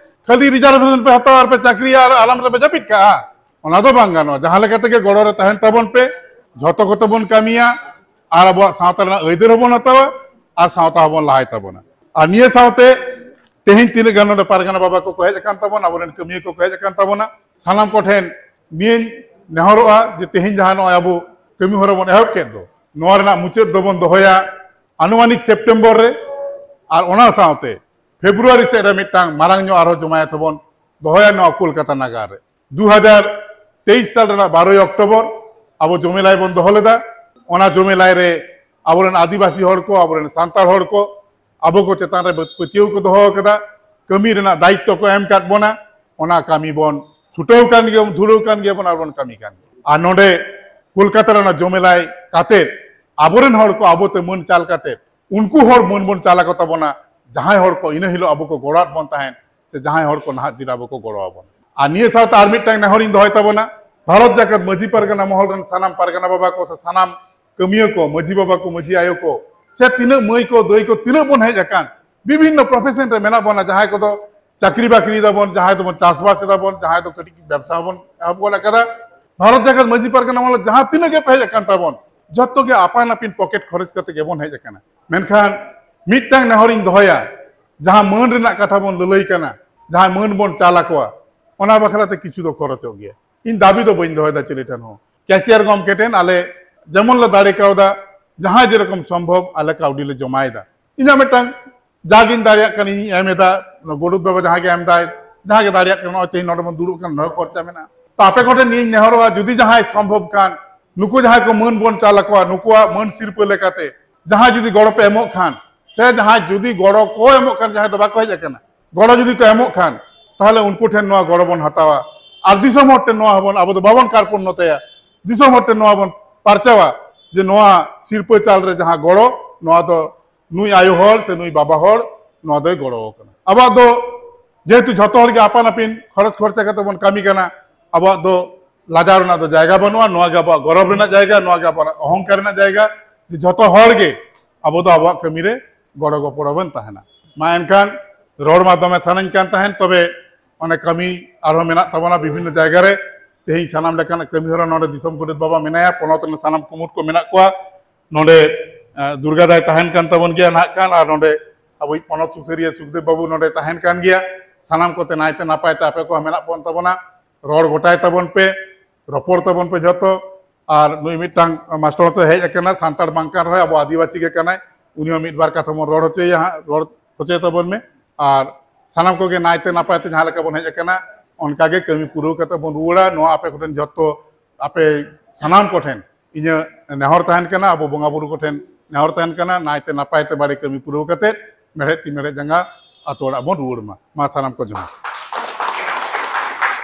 ᱠᱷᱟᱹᱞᱤ ᱨᱤᱡᱟᱨᱵᱷᱮᱥᱚᱱ ᱯᱮ ᱦᱟᱛᱟᱣᱟ ᱟᱨ ᱯᱮ ᱪᱟᱹᱠᱨᱤᱭᱟ ᱟᱨ ᱟᱞᱟᱝ ᱨᱮᱯᱮ ᱡᱟᱹᱯᱤᱫ ᱠᱟᱜᱼᱟ, ᱚᱱᱟ ᱫᱚ ᱵᱟᱝ ᱜᱟᱱᱚᱜᱼᱟ᱾ ᱡᱟᱦᱟᱸ ᱞᱮᱠᱟ ᱛᱮᱜᱮ ᱜᱚᱲᱚ ᱨᱮ ᱛᱟᱦᱮᱱ ᱛᱟᱵᱚᱱ ᱯᱮ, ᱡᱷᱚᱛᱚ ᱠᱚᱛᱮ ᱵᱚᱱ ᱠᱟᱹᱢᱤᱭᱟ ᱟᱨ ᱟᱵᱚᱣᱟᱜ ᱥᱟᱶᱛᱟ ᱨᱮᱱᱟᱜ ᱟᱹᱭᱫᱟᱹᱨ ᱦᱚᱸᱵᱚᱱ ᱦᱟᱛᱟᱣᱟ ᱟᱨ ᱥᱟᱶᱛᱟ ᱦᱚᱸᱵᱚᱱ ᱞᱟᱦᱟᱭ ᱛᱟᱵᱚᱱᱟ᱾ ᱟᱨ ᱱᱤᱭᱟᱹ ᱥᱟᱶᱛᱮ ᱛᱮᱦᱮᱧ ᱛᱤᱱᱟᱹᱜ ᱜᱟᱱ ᱱᱚᱰᱮ ᱯᱟᱨᱜᱟᱱᱟ ᱵᱟᱵᱟ ᱠᱚᱠᱚ ᱦᱮᱡ ᱟᱠᱟᱱ ᱛᱟᱵᱚᱱᱟ, ᱟᱵᱚᱨᱮᱱ ᱠᱟᱹᱢᱤᱭᱟᱹ ᱠᱚᱠᱚ ᱦᱮᱡ ᱟᱠᱟᱱ ᱛᱟᱵᱚᱱᱟ, ᱥᱟᱱᱟᱢ ᱠᱚᱴᱷᱮᱱ ᱱᱤᱭᱟᱹᱧ ᱱᱮᱦᱚᱨᱚᱜᱼᱟ ᱡᱮ ᱛᱮᱦᱮᱧ ᱡᱟᱦᱟᱸ ᱱᱚᱜᱼᱚᱭ ᱟᱵᱚ ᱠᱟᱹᱢᱤ ᱦᱚᱨᱟ ᱵᱚᱱ ᱮᱦᱚᱵ ᱠᱮᱫ ᱫᱚ, ᱱᱚᱣᱟ ᱨᱮᱱᱟᱜ ᱢᱩᱪᱟᱹᱫ ᱫᱚᱵᱚᱱ ᱫᱚᱦᱚᱭᱟ ᱟᱱᱩᱢᱟᱱᱤᱠ ᱥᱮᱯᱴᱮᱢᱵᱚᱨ ᱨᱮ, ᱟᱨ ᱚᱱᱟ ᱥᱟᱶᱛᱮ ᱯᱷᱮᱵᱽᱨᱩᱣᱟᱨᱤ ᱥᱮᱫ ᱨᱮ ᱢᱤᱫᱴᱟᱝ ᱢᱟᱨᱟᱝ ᱧᱚᱜ ᱟᱨᱦᱚᱸ ᱡᱚᱢᱟᱭᱮᱛ ᱦᱚᱸᱵᱚᱱ ᱫᱚᱦᱚᱭᱟ ᱱᱚᱣᱟ ᱠᱳᱞᱠᱟᱛᱟ ᱱᱟᱜᱟᱨ ᱨᱮ᱾ ᱫᱩ ᱦᱟᱡᱟᱨ ᱛᱮᱭᱤᱥ ᱥᱟᱞ ᱨᱮᱱᱟᱜ ᱵᱟᱨᱚᱭ ᱚᱠᱴᱳᱵᱚᱨ ᱟᱵᱚ ᱡᱚᱢᱮᱞᱟᱭ ᱵᱚᱱ ᱫᱚᱦᱚ ᱞᱮᱫᱟ᱾ ᱚᱱᱟ ᱡᱚᱢᱮᱞᱟᱭ ᱨᱮ ᱟᱵᱚᱨᱮᱱ ᱟᱹᱫᱤᱵᱟᱹᱥᱤ ᱦᱚᱲ ᱠᱚ, ᱟᱵᱚᱨᱮᱱ ᱥᱟᱱᱛᱟᱲ ᱦᱚᱲ ᱠᱚ ᱟᱵᱚ ᱠᱚ ᱪᱮᱛᱟᱱ ᱨᱮ ᱯᱟᱹᱛᱭᱟᱹᱣ ᱠᱚ ᱫᱚᱦᱚ ᱟᱠᱟᱫᱟ, ᱠᱟᱹᱢᱤ ᱨᱮᱱᱟᱜ ᱫᱟᱭᱤᱛᱛᱚ ᱠᱚ ᱮᱢ ᱟᱠᱟᱫ ᱵᱚᱱᱟ, ᱚᱱᱟ ᱠᱟᱹᱢᱤ ᱵᱚᱱ ᱪᱷᱩᱴᱟᱹᱣ ᱠᱟᱱ ᱜᱮᱭᱟ, ᱫᱷᱩᱨᱟᱹᱣ ᱠᱟᱱ ᱜᱮᱭᱟ ᱵᱚᱱ ᱟᱨ ᱵᱚᱱ ᱠᱟᱹᱢᱤ ᱠᱟᱱ ᱜᱮᱭᱟ᱾ ᱟᱨ ᱱᱚᱰᱮ ᱠᱳᱞᱠᱟᱛᱟ ᱨᱮ ᱚᱱᱟ ᱡᱚᱢᱮᱞᱟᱭ ᱠᱟᱛᱮᱫ ᱟᱵᱚᱨᱮᱱ ᱦᱚᱲ ᱠᱚ ᱟᱵᱚᱛᱮ ᱢᱟᱹᱱ ᱪᱟᱞ ᱠᱟᱛᱮᱫ ᱩᱱᱠᱩ ᱦᱚᱲ ᱢᱟᱹᱱ ᱵᱚᱱ ᱪᱟᱞ ᱟᱠᱚ ᱛᱟᱵᱚᱱᱟ, ᱡᱟᱦᱟᱸᱭ ᱦᱚᱲ ᱠᱚ ᱤᱱᱟᱹ ᱦᱤᱞᱳᱜ ᱟᱵᱚ ᱠᱚ ᱜᱚᱲᱚᱣᱟᱫ ᱵᱚᱱ ᱛᱟᱦᱮᱸᱫ, ᱥᱮ ᱡᱟᱦᱟᱸᱭ ᱦᱚᱲ ᱠᱚ ᱱᱟᱦᱟᱜ ᱫᱤᱱ ᱟᱵᱚ ᱠᱚ ᱜᱚᱲᱚ ᱟᱵᱚᱱᱟ᱾ ᱟᱨ ᱱᱤᱭᱟᱹ ᱥᱟᱶᱛᱮ ᱟᱨ ᱢᱤᱫᱴᱟᱝ ᱱᱮᱦᱚᱨᱤᱧ ᱫᱚᱦᱚᱭ ᱛᱟᱵᱚᱱᱟ, ᱵᱷᱟᱨᱚᱛ ᱡᱟᱠᱟᱛ ᱢᱟᱹᱡᱷᱤ ᱯᱟᱨᱜᱟᱱᱟ ᱢᱚᱦᱚᱞ ᱨᱮᱱ ᱥᱟᱱᱟᱢ ᱯᱟᱨᱜᱟᱱᱟ ᱵᱟᱵᱟ ᱠᱚ ᱥᱮ ᱥᱟᱱᱟᱢ ᱠᱟᱹᱢᱤᱭᱟᱹ ᱠᱚ, ᱢᱟᱹᱡᱷᱤ ᱵᱟᱵᱟ ᱠᱚ, ᱢᱟᱹᱡᱷᱤ ᱟᱭᱳ ᱠᱚ, ᱥᱮ ᱛᱤᱱᱟᱹᱜ ᱢᱟᱹᱭ ᱠᱚ, ᱫᱟᱹᱭ ᱠᱚ, ᱛᱤᱱᱟᱹᱜ ᱵᱚᱱ ᱦᱮᱡ ᱟᱠᱟᱱ, ᱵᱤᱵᱷᱤᱱᱱᱚ ᱯᱨᱚᱯᱷᱮᱥᱚᱱ ᱨᱮ ᱢᱮᱱᱟᱜ ᱵᱚᱱᱟ, ᱡᱟᱦᱟᱸᱭ ᱠᱚᱫᱚ ᱪᱟᱹᱠᱨᱤ ᱵᱟᱹᱠᱨᱤ ᱫᱟᱵᱚᱱ, ᱡᱟᱦᱟᱸᱭ ᱫᱚᱵᱚᱱ ᱪᱟᱥᱵᱟᱥ ᱮᱫᱟᱵᱚᱱ, ᱡᱟᱦᱟᱸᱭ ᱫᱚ ᱠᱟᱹᱴᱤᱡ ᱵᱮᱵᱽᱥᱟ ᱵᱚᱱ ᱮᱦᱚᱵ ᱜᱚᱫ ᱟᱠᱟᱫᱟ᱾ ᱵᱷᱟᱨᱚᱛ ᱡᱟᱠᱟᱛ ᱢᱟᱹᱡᱷᱤ ᱯᱟᱨᱜᱟᱱᱟ ᱢᱚᱦᱚᱞ ᱡᱟᱦᱟᱸ ᱛᱤᱱᱟᱹᱜ ᱜᱮ ᱯᱮ ᱦᱮᱡ ᱟᱠᱟᱱ ᱛᱟᱵᱚᱱ, ᱡᱷᱚᱛᱚ ᱜᱮ ᱟᱯᱟᱱ ᱟᱹᱯᱤᱱ ᱯᱚᱠᱮᱴ ᱠᱷᱚᱨᱚᱪ ᱠᱟᱛᱮ ᱜᱮᱵᱚᱱ ᱦᱮᱡ ᱟᱠᱟᱱᱟ᱾ ᱢᱮᱱᱠᱷᱟᱱ ᱢᱤᱫᱴᱟᱝ ᱱᱮᱦᱚᱨᱤᱧ ᱫᱚᱦᱚᱭᱟ, ᱡᱟᱦᱟᱸ ᱢᱟᱹᱱ ᱨᱮᱱᱟᱜ ᱠᱟᱛᱷᱟ ᱵᱚᱱ ᱞᱟᱹᱞᱟᱹᱭ ᱠᱟᱱᱟ, ᱡᱟᱦᱟᱸ ᱢᱟᱹᱱ ᱵᱚᱱ ᱪᱟᱞ ᱟᱠᱚᱣᱟ, ᱚᱱᱟ ᱵᱟᱠᱷᱨᱟ ᱛᱮ ᱠᱤᱪᱷᱩ ᱫᱚ ᱠᱷᱚᱨᱚᱪᱚᱜ ᱜᱮᱭᱟ᱾ ᱤᱧ ᱫᱟᱹᱵᱤ ᱫᱚ ᱵᱟᱹᱧ ᱫᱚᱦᱚᱭᱮᱫᱟ ᱪᱤᱞᱤ ᱴᱷᱮᱱ ᱦᱚᱸ᱾ ᱠᱮᱥᱤᱭᱟᱨ ᱜᱚᱢᱠᱮ ᱴᱷᱮᱱ ᱟᱞᱮ ᱡᱮᱢᱚᱱ ᱞᱮ ᱫᱟᱲᱮ ᱠᱟᱣᱫᱟ, ᱡᱟᱦᱟᱸ ᱡᱮᱨᱚᱠᱚᱢ ᱥᱚᱢᱵᱷᱚᱵ ᱟᱞᱮ ᱠᱟᱹᱣᱰᱤ ᱞᱮ ᱡᱚᱢᱟᱭᱮᱫᱟ᱾ ᱤᱧᱟᱹᱜ ᱢᱤᱫᱴᱟᱝ ᱡᱟᱜᱤᱧ ᱫᱟᱲᱮᱭᱟᱜ ᱠᱟᱱᱟ ᱤᱧᱤᱧ ᱮᱢ ᱮᱫᱟ, ᱚᱱᱟ ᱜᱚᱰᱩᱫ ᱵᱟᱵᱟ ᱡᱟᱦᱟᱸ ᱜᱮ ᱮᱢ ᱫᱟᱭ, ᱡᱟᱦᱟᱸ ᱜᱮ ᱫᱟᱲᱮᱭᱟᱜ ᱠᱟᱱᱟ, ᱱᱚᱜᱼᱚᱭ ᱛᱮᱦᱮᱧ ᱱᱚᱰᱮ ᱵᱚᱱ ᱫᱩᱲᱩᱵ ᱠᱟᱱᱟ, ᱱᱚᱰᱮ ᱠᱷᱚᱨᱪᱟ ᱢᱮᱱᱟᱜᱼᱟ᱾ ᱛᱚ ᱟᱯᱮ ᱠᱚᱴᱷᱮᱱ ᱱᱤᱭᱟᱹᱧ ᱱᱮᱦᱚᱨᱚᱜᱼᱟ, ᱡᱩᱫᱤ ᱡᱟᱦᱟᱸᱭ ᱥᱚᱢᱵᱷᱚᱵ ᱠᱷᱟᱱ, ᱱᱩᱠᱩ ᱡᱟᱦᱟᱸᱭ ᱠᱚ ᱢᱟᱹᱱ ᱵᱚᱱ ᱪᱟᱞ ᱟᱠᱚᱣᱟ, ᱱᱩᱠᱩᱣᱟᱜ ᱢᱟᱹᱱ ᱥᱤᱨᱯᱟᱹ ᱞᱮᱠᱟᱛᱮ ᱡᱟᱦᱟᱸᱭ ᱡᱩᱫᱤ ᱜᱚᱲᱚ ᱯᱮ ᱮᱢᱚᱜ ᱠᱷᱟᱱ, ᱥᱮ ᱡᱟᱦᱟᱸᱭ ᱡᱩᱫᱤ ᱜᱚᱲᱚ ᱠᱚ ᱮᱢᱚᱜ ᱠᱷᱟᱱ, ᱡᱟᱦᱟᱸᱭ ᱫᱚ ᱵᱟᱠᱚ ᱦᱮᱡ ᱟᱠᱟᱱᱟ, ᱜᱚᱲᱚ ᱡᱩᱫᱤ ᱠᱚ ᱮᱢᱚᱜ ᱠᱷᱟᱱ, ᱛᱟᱦᱚᱞᱮ ᱩᱱᱠᱩ ᱴᱷᱮᱱ ᱱᱚᱣᱟ ᱜᱚᱲᱚ ᱵᱚᱱ ᱦᱟᱛᱟᱣᱟ᱾ ᱟᱨ ᱫᱤᱥᱚᱢ ᱦᱚᱲ ᱴᱷᱮᱱ ᱱᱚᱣᱟ ᱦᱚᱸᱵᱚᱱ, ᱟᱵᱚ ᱫᱚ ᱵᱟᱵᱚᱱ ᱠᱟᱨᱯᱚᱱ ᱱᱚᱛᱮᱭᱟ, ᱫᱤᱥᱚᱢ ᱦᱚᱲ ᱴᱷᱮᱱ ᱱᱚᱣᱟ ᱵᱚᱱ ᱯᱟᱨᱪᱟᱣᱟ ᱡᱮ ᱱᱚᱣᱟ ᱥᱤᱨᱯᱟᱹ ᱪᱟᱞ ᱨᱮ ᱡᱟᱦᱟᱸ ᱜᱚᱲᱚ, ᱱᱚᱣᱟ ᱫᱚ ᱱᱩᱭ ᱟᱭᱳ ᱦᱚᱲ ᱥᱮ ᱱᱩᱭ ᱵᱟᱵᱟ ᱦᱚᱲ ᱱᱚᱣᱟ ᱫᱚᱭ ᱜᱚᱲᱚ ᱟᱠᱟᱱᱟ᱾ ᱟᱵᱚᱣᱟᱜ ᱫᱚ ᱡᱮᱦᱮᱛᱩ ᱡᱷᱚᱛᱚ ᱦᱚᱲ ᱜᱮ ᱟᱯᱟᱱ ᱟᱹᱯᱤᱱ ᱠᱷᱚᱨᱚᱪ ᱠᱷᱚᱨᱪᱟ ᱠᱟᱛᱮ ᱵᱚᱱ ᱠᱟᱹᱢᱤ ᱠᱟᱱᱟ, ᱟᱵᱚᱣᱟᱜ ᱫᱚ ᱞᱟᱡᱟᱣ ᱨᱮᱱᱟᱜ ᱫᱚ ᱡᱟᱭᱜᱟ ᱵᱟᱹᱱᱩᱜᱼᱟ᱾ ᱱᱚᱣᱟ ᱜᱮ ᱟᱵᱚᱣᱟᱜ ᱜᱚᱨᱚᱵᱽ ᱨᱮᱱᱟᱜ ᱡᱟᱭᱜᱟ, ᱱᱚᱣᱟ ᱜᱮ ᱟᱵᱚᱣᱟᱜ ᱚᱦᱚᱝᱠᱟᱨ ᱨᱮᱱᱟᱜ ᱡᱟᱭᱜᱟ, ᱡᱮ ᱡᱷᱚᱛᱚ ᱦᱚᱲ ᱜᱮ ᱟᱵᱚ ᱫᱚ ᱟᱵᱚᱣᱟᱜ ᱠᱟᱹᱢᱤ ᱨᱮ ᱜᱚᱲᱚ ᱜᱚᱯᱚᱲᱚ ᱵᱚᱱ ᱛᱟᱦᱮᱱᱟ᱾ ᱢᱟ ᱮᱱᱠᱷᱟᱱ ᱨᱚᱲ ᱢᱟ ᱫᱚᱢᱮ ᱥᱟᱱᱟᱧ ᱠᱟᱱ ᱛᱟᱦᱮᱱ, ᱛᱚᱵᱮ ᱚᱱᱮ ᱠᱟᱹᱢᱤ ᱟᱨᱦᱚᱸ ᱢᱮᱱᱟᱜ ᱛᱟᱵᱚᱱᱟ ᱵᱤᱵᱷᱤᱱᱱᱚ ᱡᱟᱭᱜᱟ ᱨᱮ, ᱛᱮᱦᱮᱧ ᱥᱟᱱᱟᱢ ᱞᱮᱠᱟᱱᱟᱜ ᱠᱟᱹᱢᱤ ᱦᱚᱨᱟ ᱱᱚᱰᱮ ᱫᱤᱥᱚᱢ ᱜᱚᱰᱮᱛ ᱵᱟᱵᱟ ᱢᱮᱱᱟᱭᱟ, ᱯᱚᱱᱚᱛ ᱨᱮᱱ ᱥᱟᱱᱟᱢ ᱠᱩᱢᱩᱴ ᱠᱚ ᱢᱮᱱᱟᱜ ᱠᱚᱣᱟ᱾ ᱱᱚᱰᱮ ᱫᱩᱨᱜᱟ ᱫᱟᱭ ᱛᱟᱦᱮᱱ ᱠᱟᱱ ᱛᱟᱵᱚᱱ ᱜᱮᱭᱟ ᱱᱟᱦᱟᱜ ᱠᱷᱟᱱ, ᱟᱨ ᱱᱚᱰᱮ ᱟᱵᱚᱭᱤᱡ ᱯᱚᱱᱚᱛ ᱥᱩᱥᱟᱹᱨᱤᱭᱟᱹ ᱥᱩᱠᱫᱮᱵ ᱵᱟᱹᱵᱩ ᱱᱚᱰᱮ ᱛᱟᱦᱮᱱ ᱠᱟᱱ ᱜᱮᱭᱟ᱾ ᱥᱟᱱᱟᱢ ᱠᱚᱛᱮ ᱱᱟᱭᱛᱮ ᱱᱟᱯᱟᱭ ᱛᱮ ᱟᱯᱮ ᱠᱚ ᱢᱮᱱᱟᱜ ᱵᱚᱱ ᱛᱟᱵᱚᱱᱟ, ᱨᱚᱲ ᱜᱚᱴᱟᱭ ᱛᱟᱵᱚᱱ ᱯᱮ, ᱨᱚᱯᱚᱲ ᱛᱟᱵᱚᱱ ᱯᱮ ᱡᱷᱚᱛᱚ᱾ ᱟᱨ ᱱᱩᱭ ᱢᱤᱫᱴᱟᱝ ᱢᱟᱥᱴᱟᱨ ᱢᱚᱥᱟᱭ ᱦᱮᱡ ᱟᱠᱟᱱᱟ, ᱥᱟᱱᱛᱟᱲ ᱵᱟᱝ ᱠᱟᱱ ᱨᱮᱦᱚᱸ ᱟᱵᱚ ᱟᱹᱫᱤᱵᱟᱹᱥᱤ ᱜᱮ ᱠᱟᱱᱟᱭ, ᱩᱱᱤ ᱦᱚᱸ ᱢᱤᱫ ᱵᱟᱨ ᱠᱟᱛᱷᱟ ᱵᱚᱱ ᱨᱚᱲ ᱦᱚᱪᱚᱭᱮᱭᱟ ᱦᱟᱸᱜ, ᱨᱚᱲ ᱦᱚᱪᱚᱭ ᱛᱟᱵᱚᱱ ᱢᱮ᱾ ᱟᱨ ᱥᱟᱱᱟᱢ ᱠᱚᱜᱮ ᱱᱟᱭᱛᱮ ᱱᱟᱯᱟᱭ ᱛᱮ ᱡᱟᱦᱟᱸ ᱞᱮᱠᱟ ᱵᱚᱱ ᱦᱮᱡ ᱟᱠᱟᱱᱟ, ᱚᱱᱠᱟ ᱜᱮ ᱠᱟᱹᱢᱤ ᱯᱩᱨᱟᱹᱣ ᱠᱟᱛᱮ ᱵᱚᱱ ᱨᱩᱣᱟᱹᱲᱟ᱾ ᱱᱚᱣᱟ ᱟᱯᱮ ᱠᱚᱴᱷᱮᱱ ᱡᱷᱚᱛᱚ, ᱟᱯᱮ ᱥᱟᱱᱟᱢ ᱠᱚᱴᱷᱮᱱ ᱤᱧᱟᱹᱜ ᱱᱮᱦᱚᱨ ᱛᱟᱦᱮᱱ ᱠᱟᱱᱟ, ᱟᱵᱚ ᱵᱚᱸᱜᱟ ᱵᱩᱨᱩ ᱠᱚᱴᱷᱮᱱ ᱱᱮᱦᱚᱨ ᱛᱟᱦᱮᱱ ᱠᱟᱱᱟ, ᱱᱟᱭᱛᱮ ᱱᱟᱯᱟᱭ ᱛᱮ ᱵᱟᱲᱮ ᱠᱟᱹᱢᱤ ᱯᱩᱨᱟᱹᱣ ᱠᱟᱛᱮ ᱢᱮᱲᱦᱮᱫ ᱛᱤ ᱢᱮᱲᱦᱮᱫ ᱡᱟᱸᱜᱟ ᱟᱛᱳ ᱚᱲᱟᱜ ᱵᱚᱱ ᱨᱩᱣᱟᱹᱲ ᱢᱟ᱾ ᱢᱟ ᱥᱟᱱᱟᱢ ᱠᱚ ᱡᱚᱦᱟᱨ᱾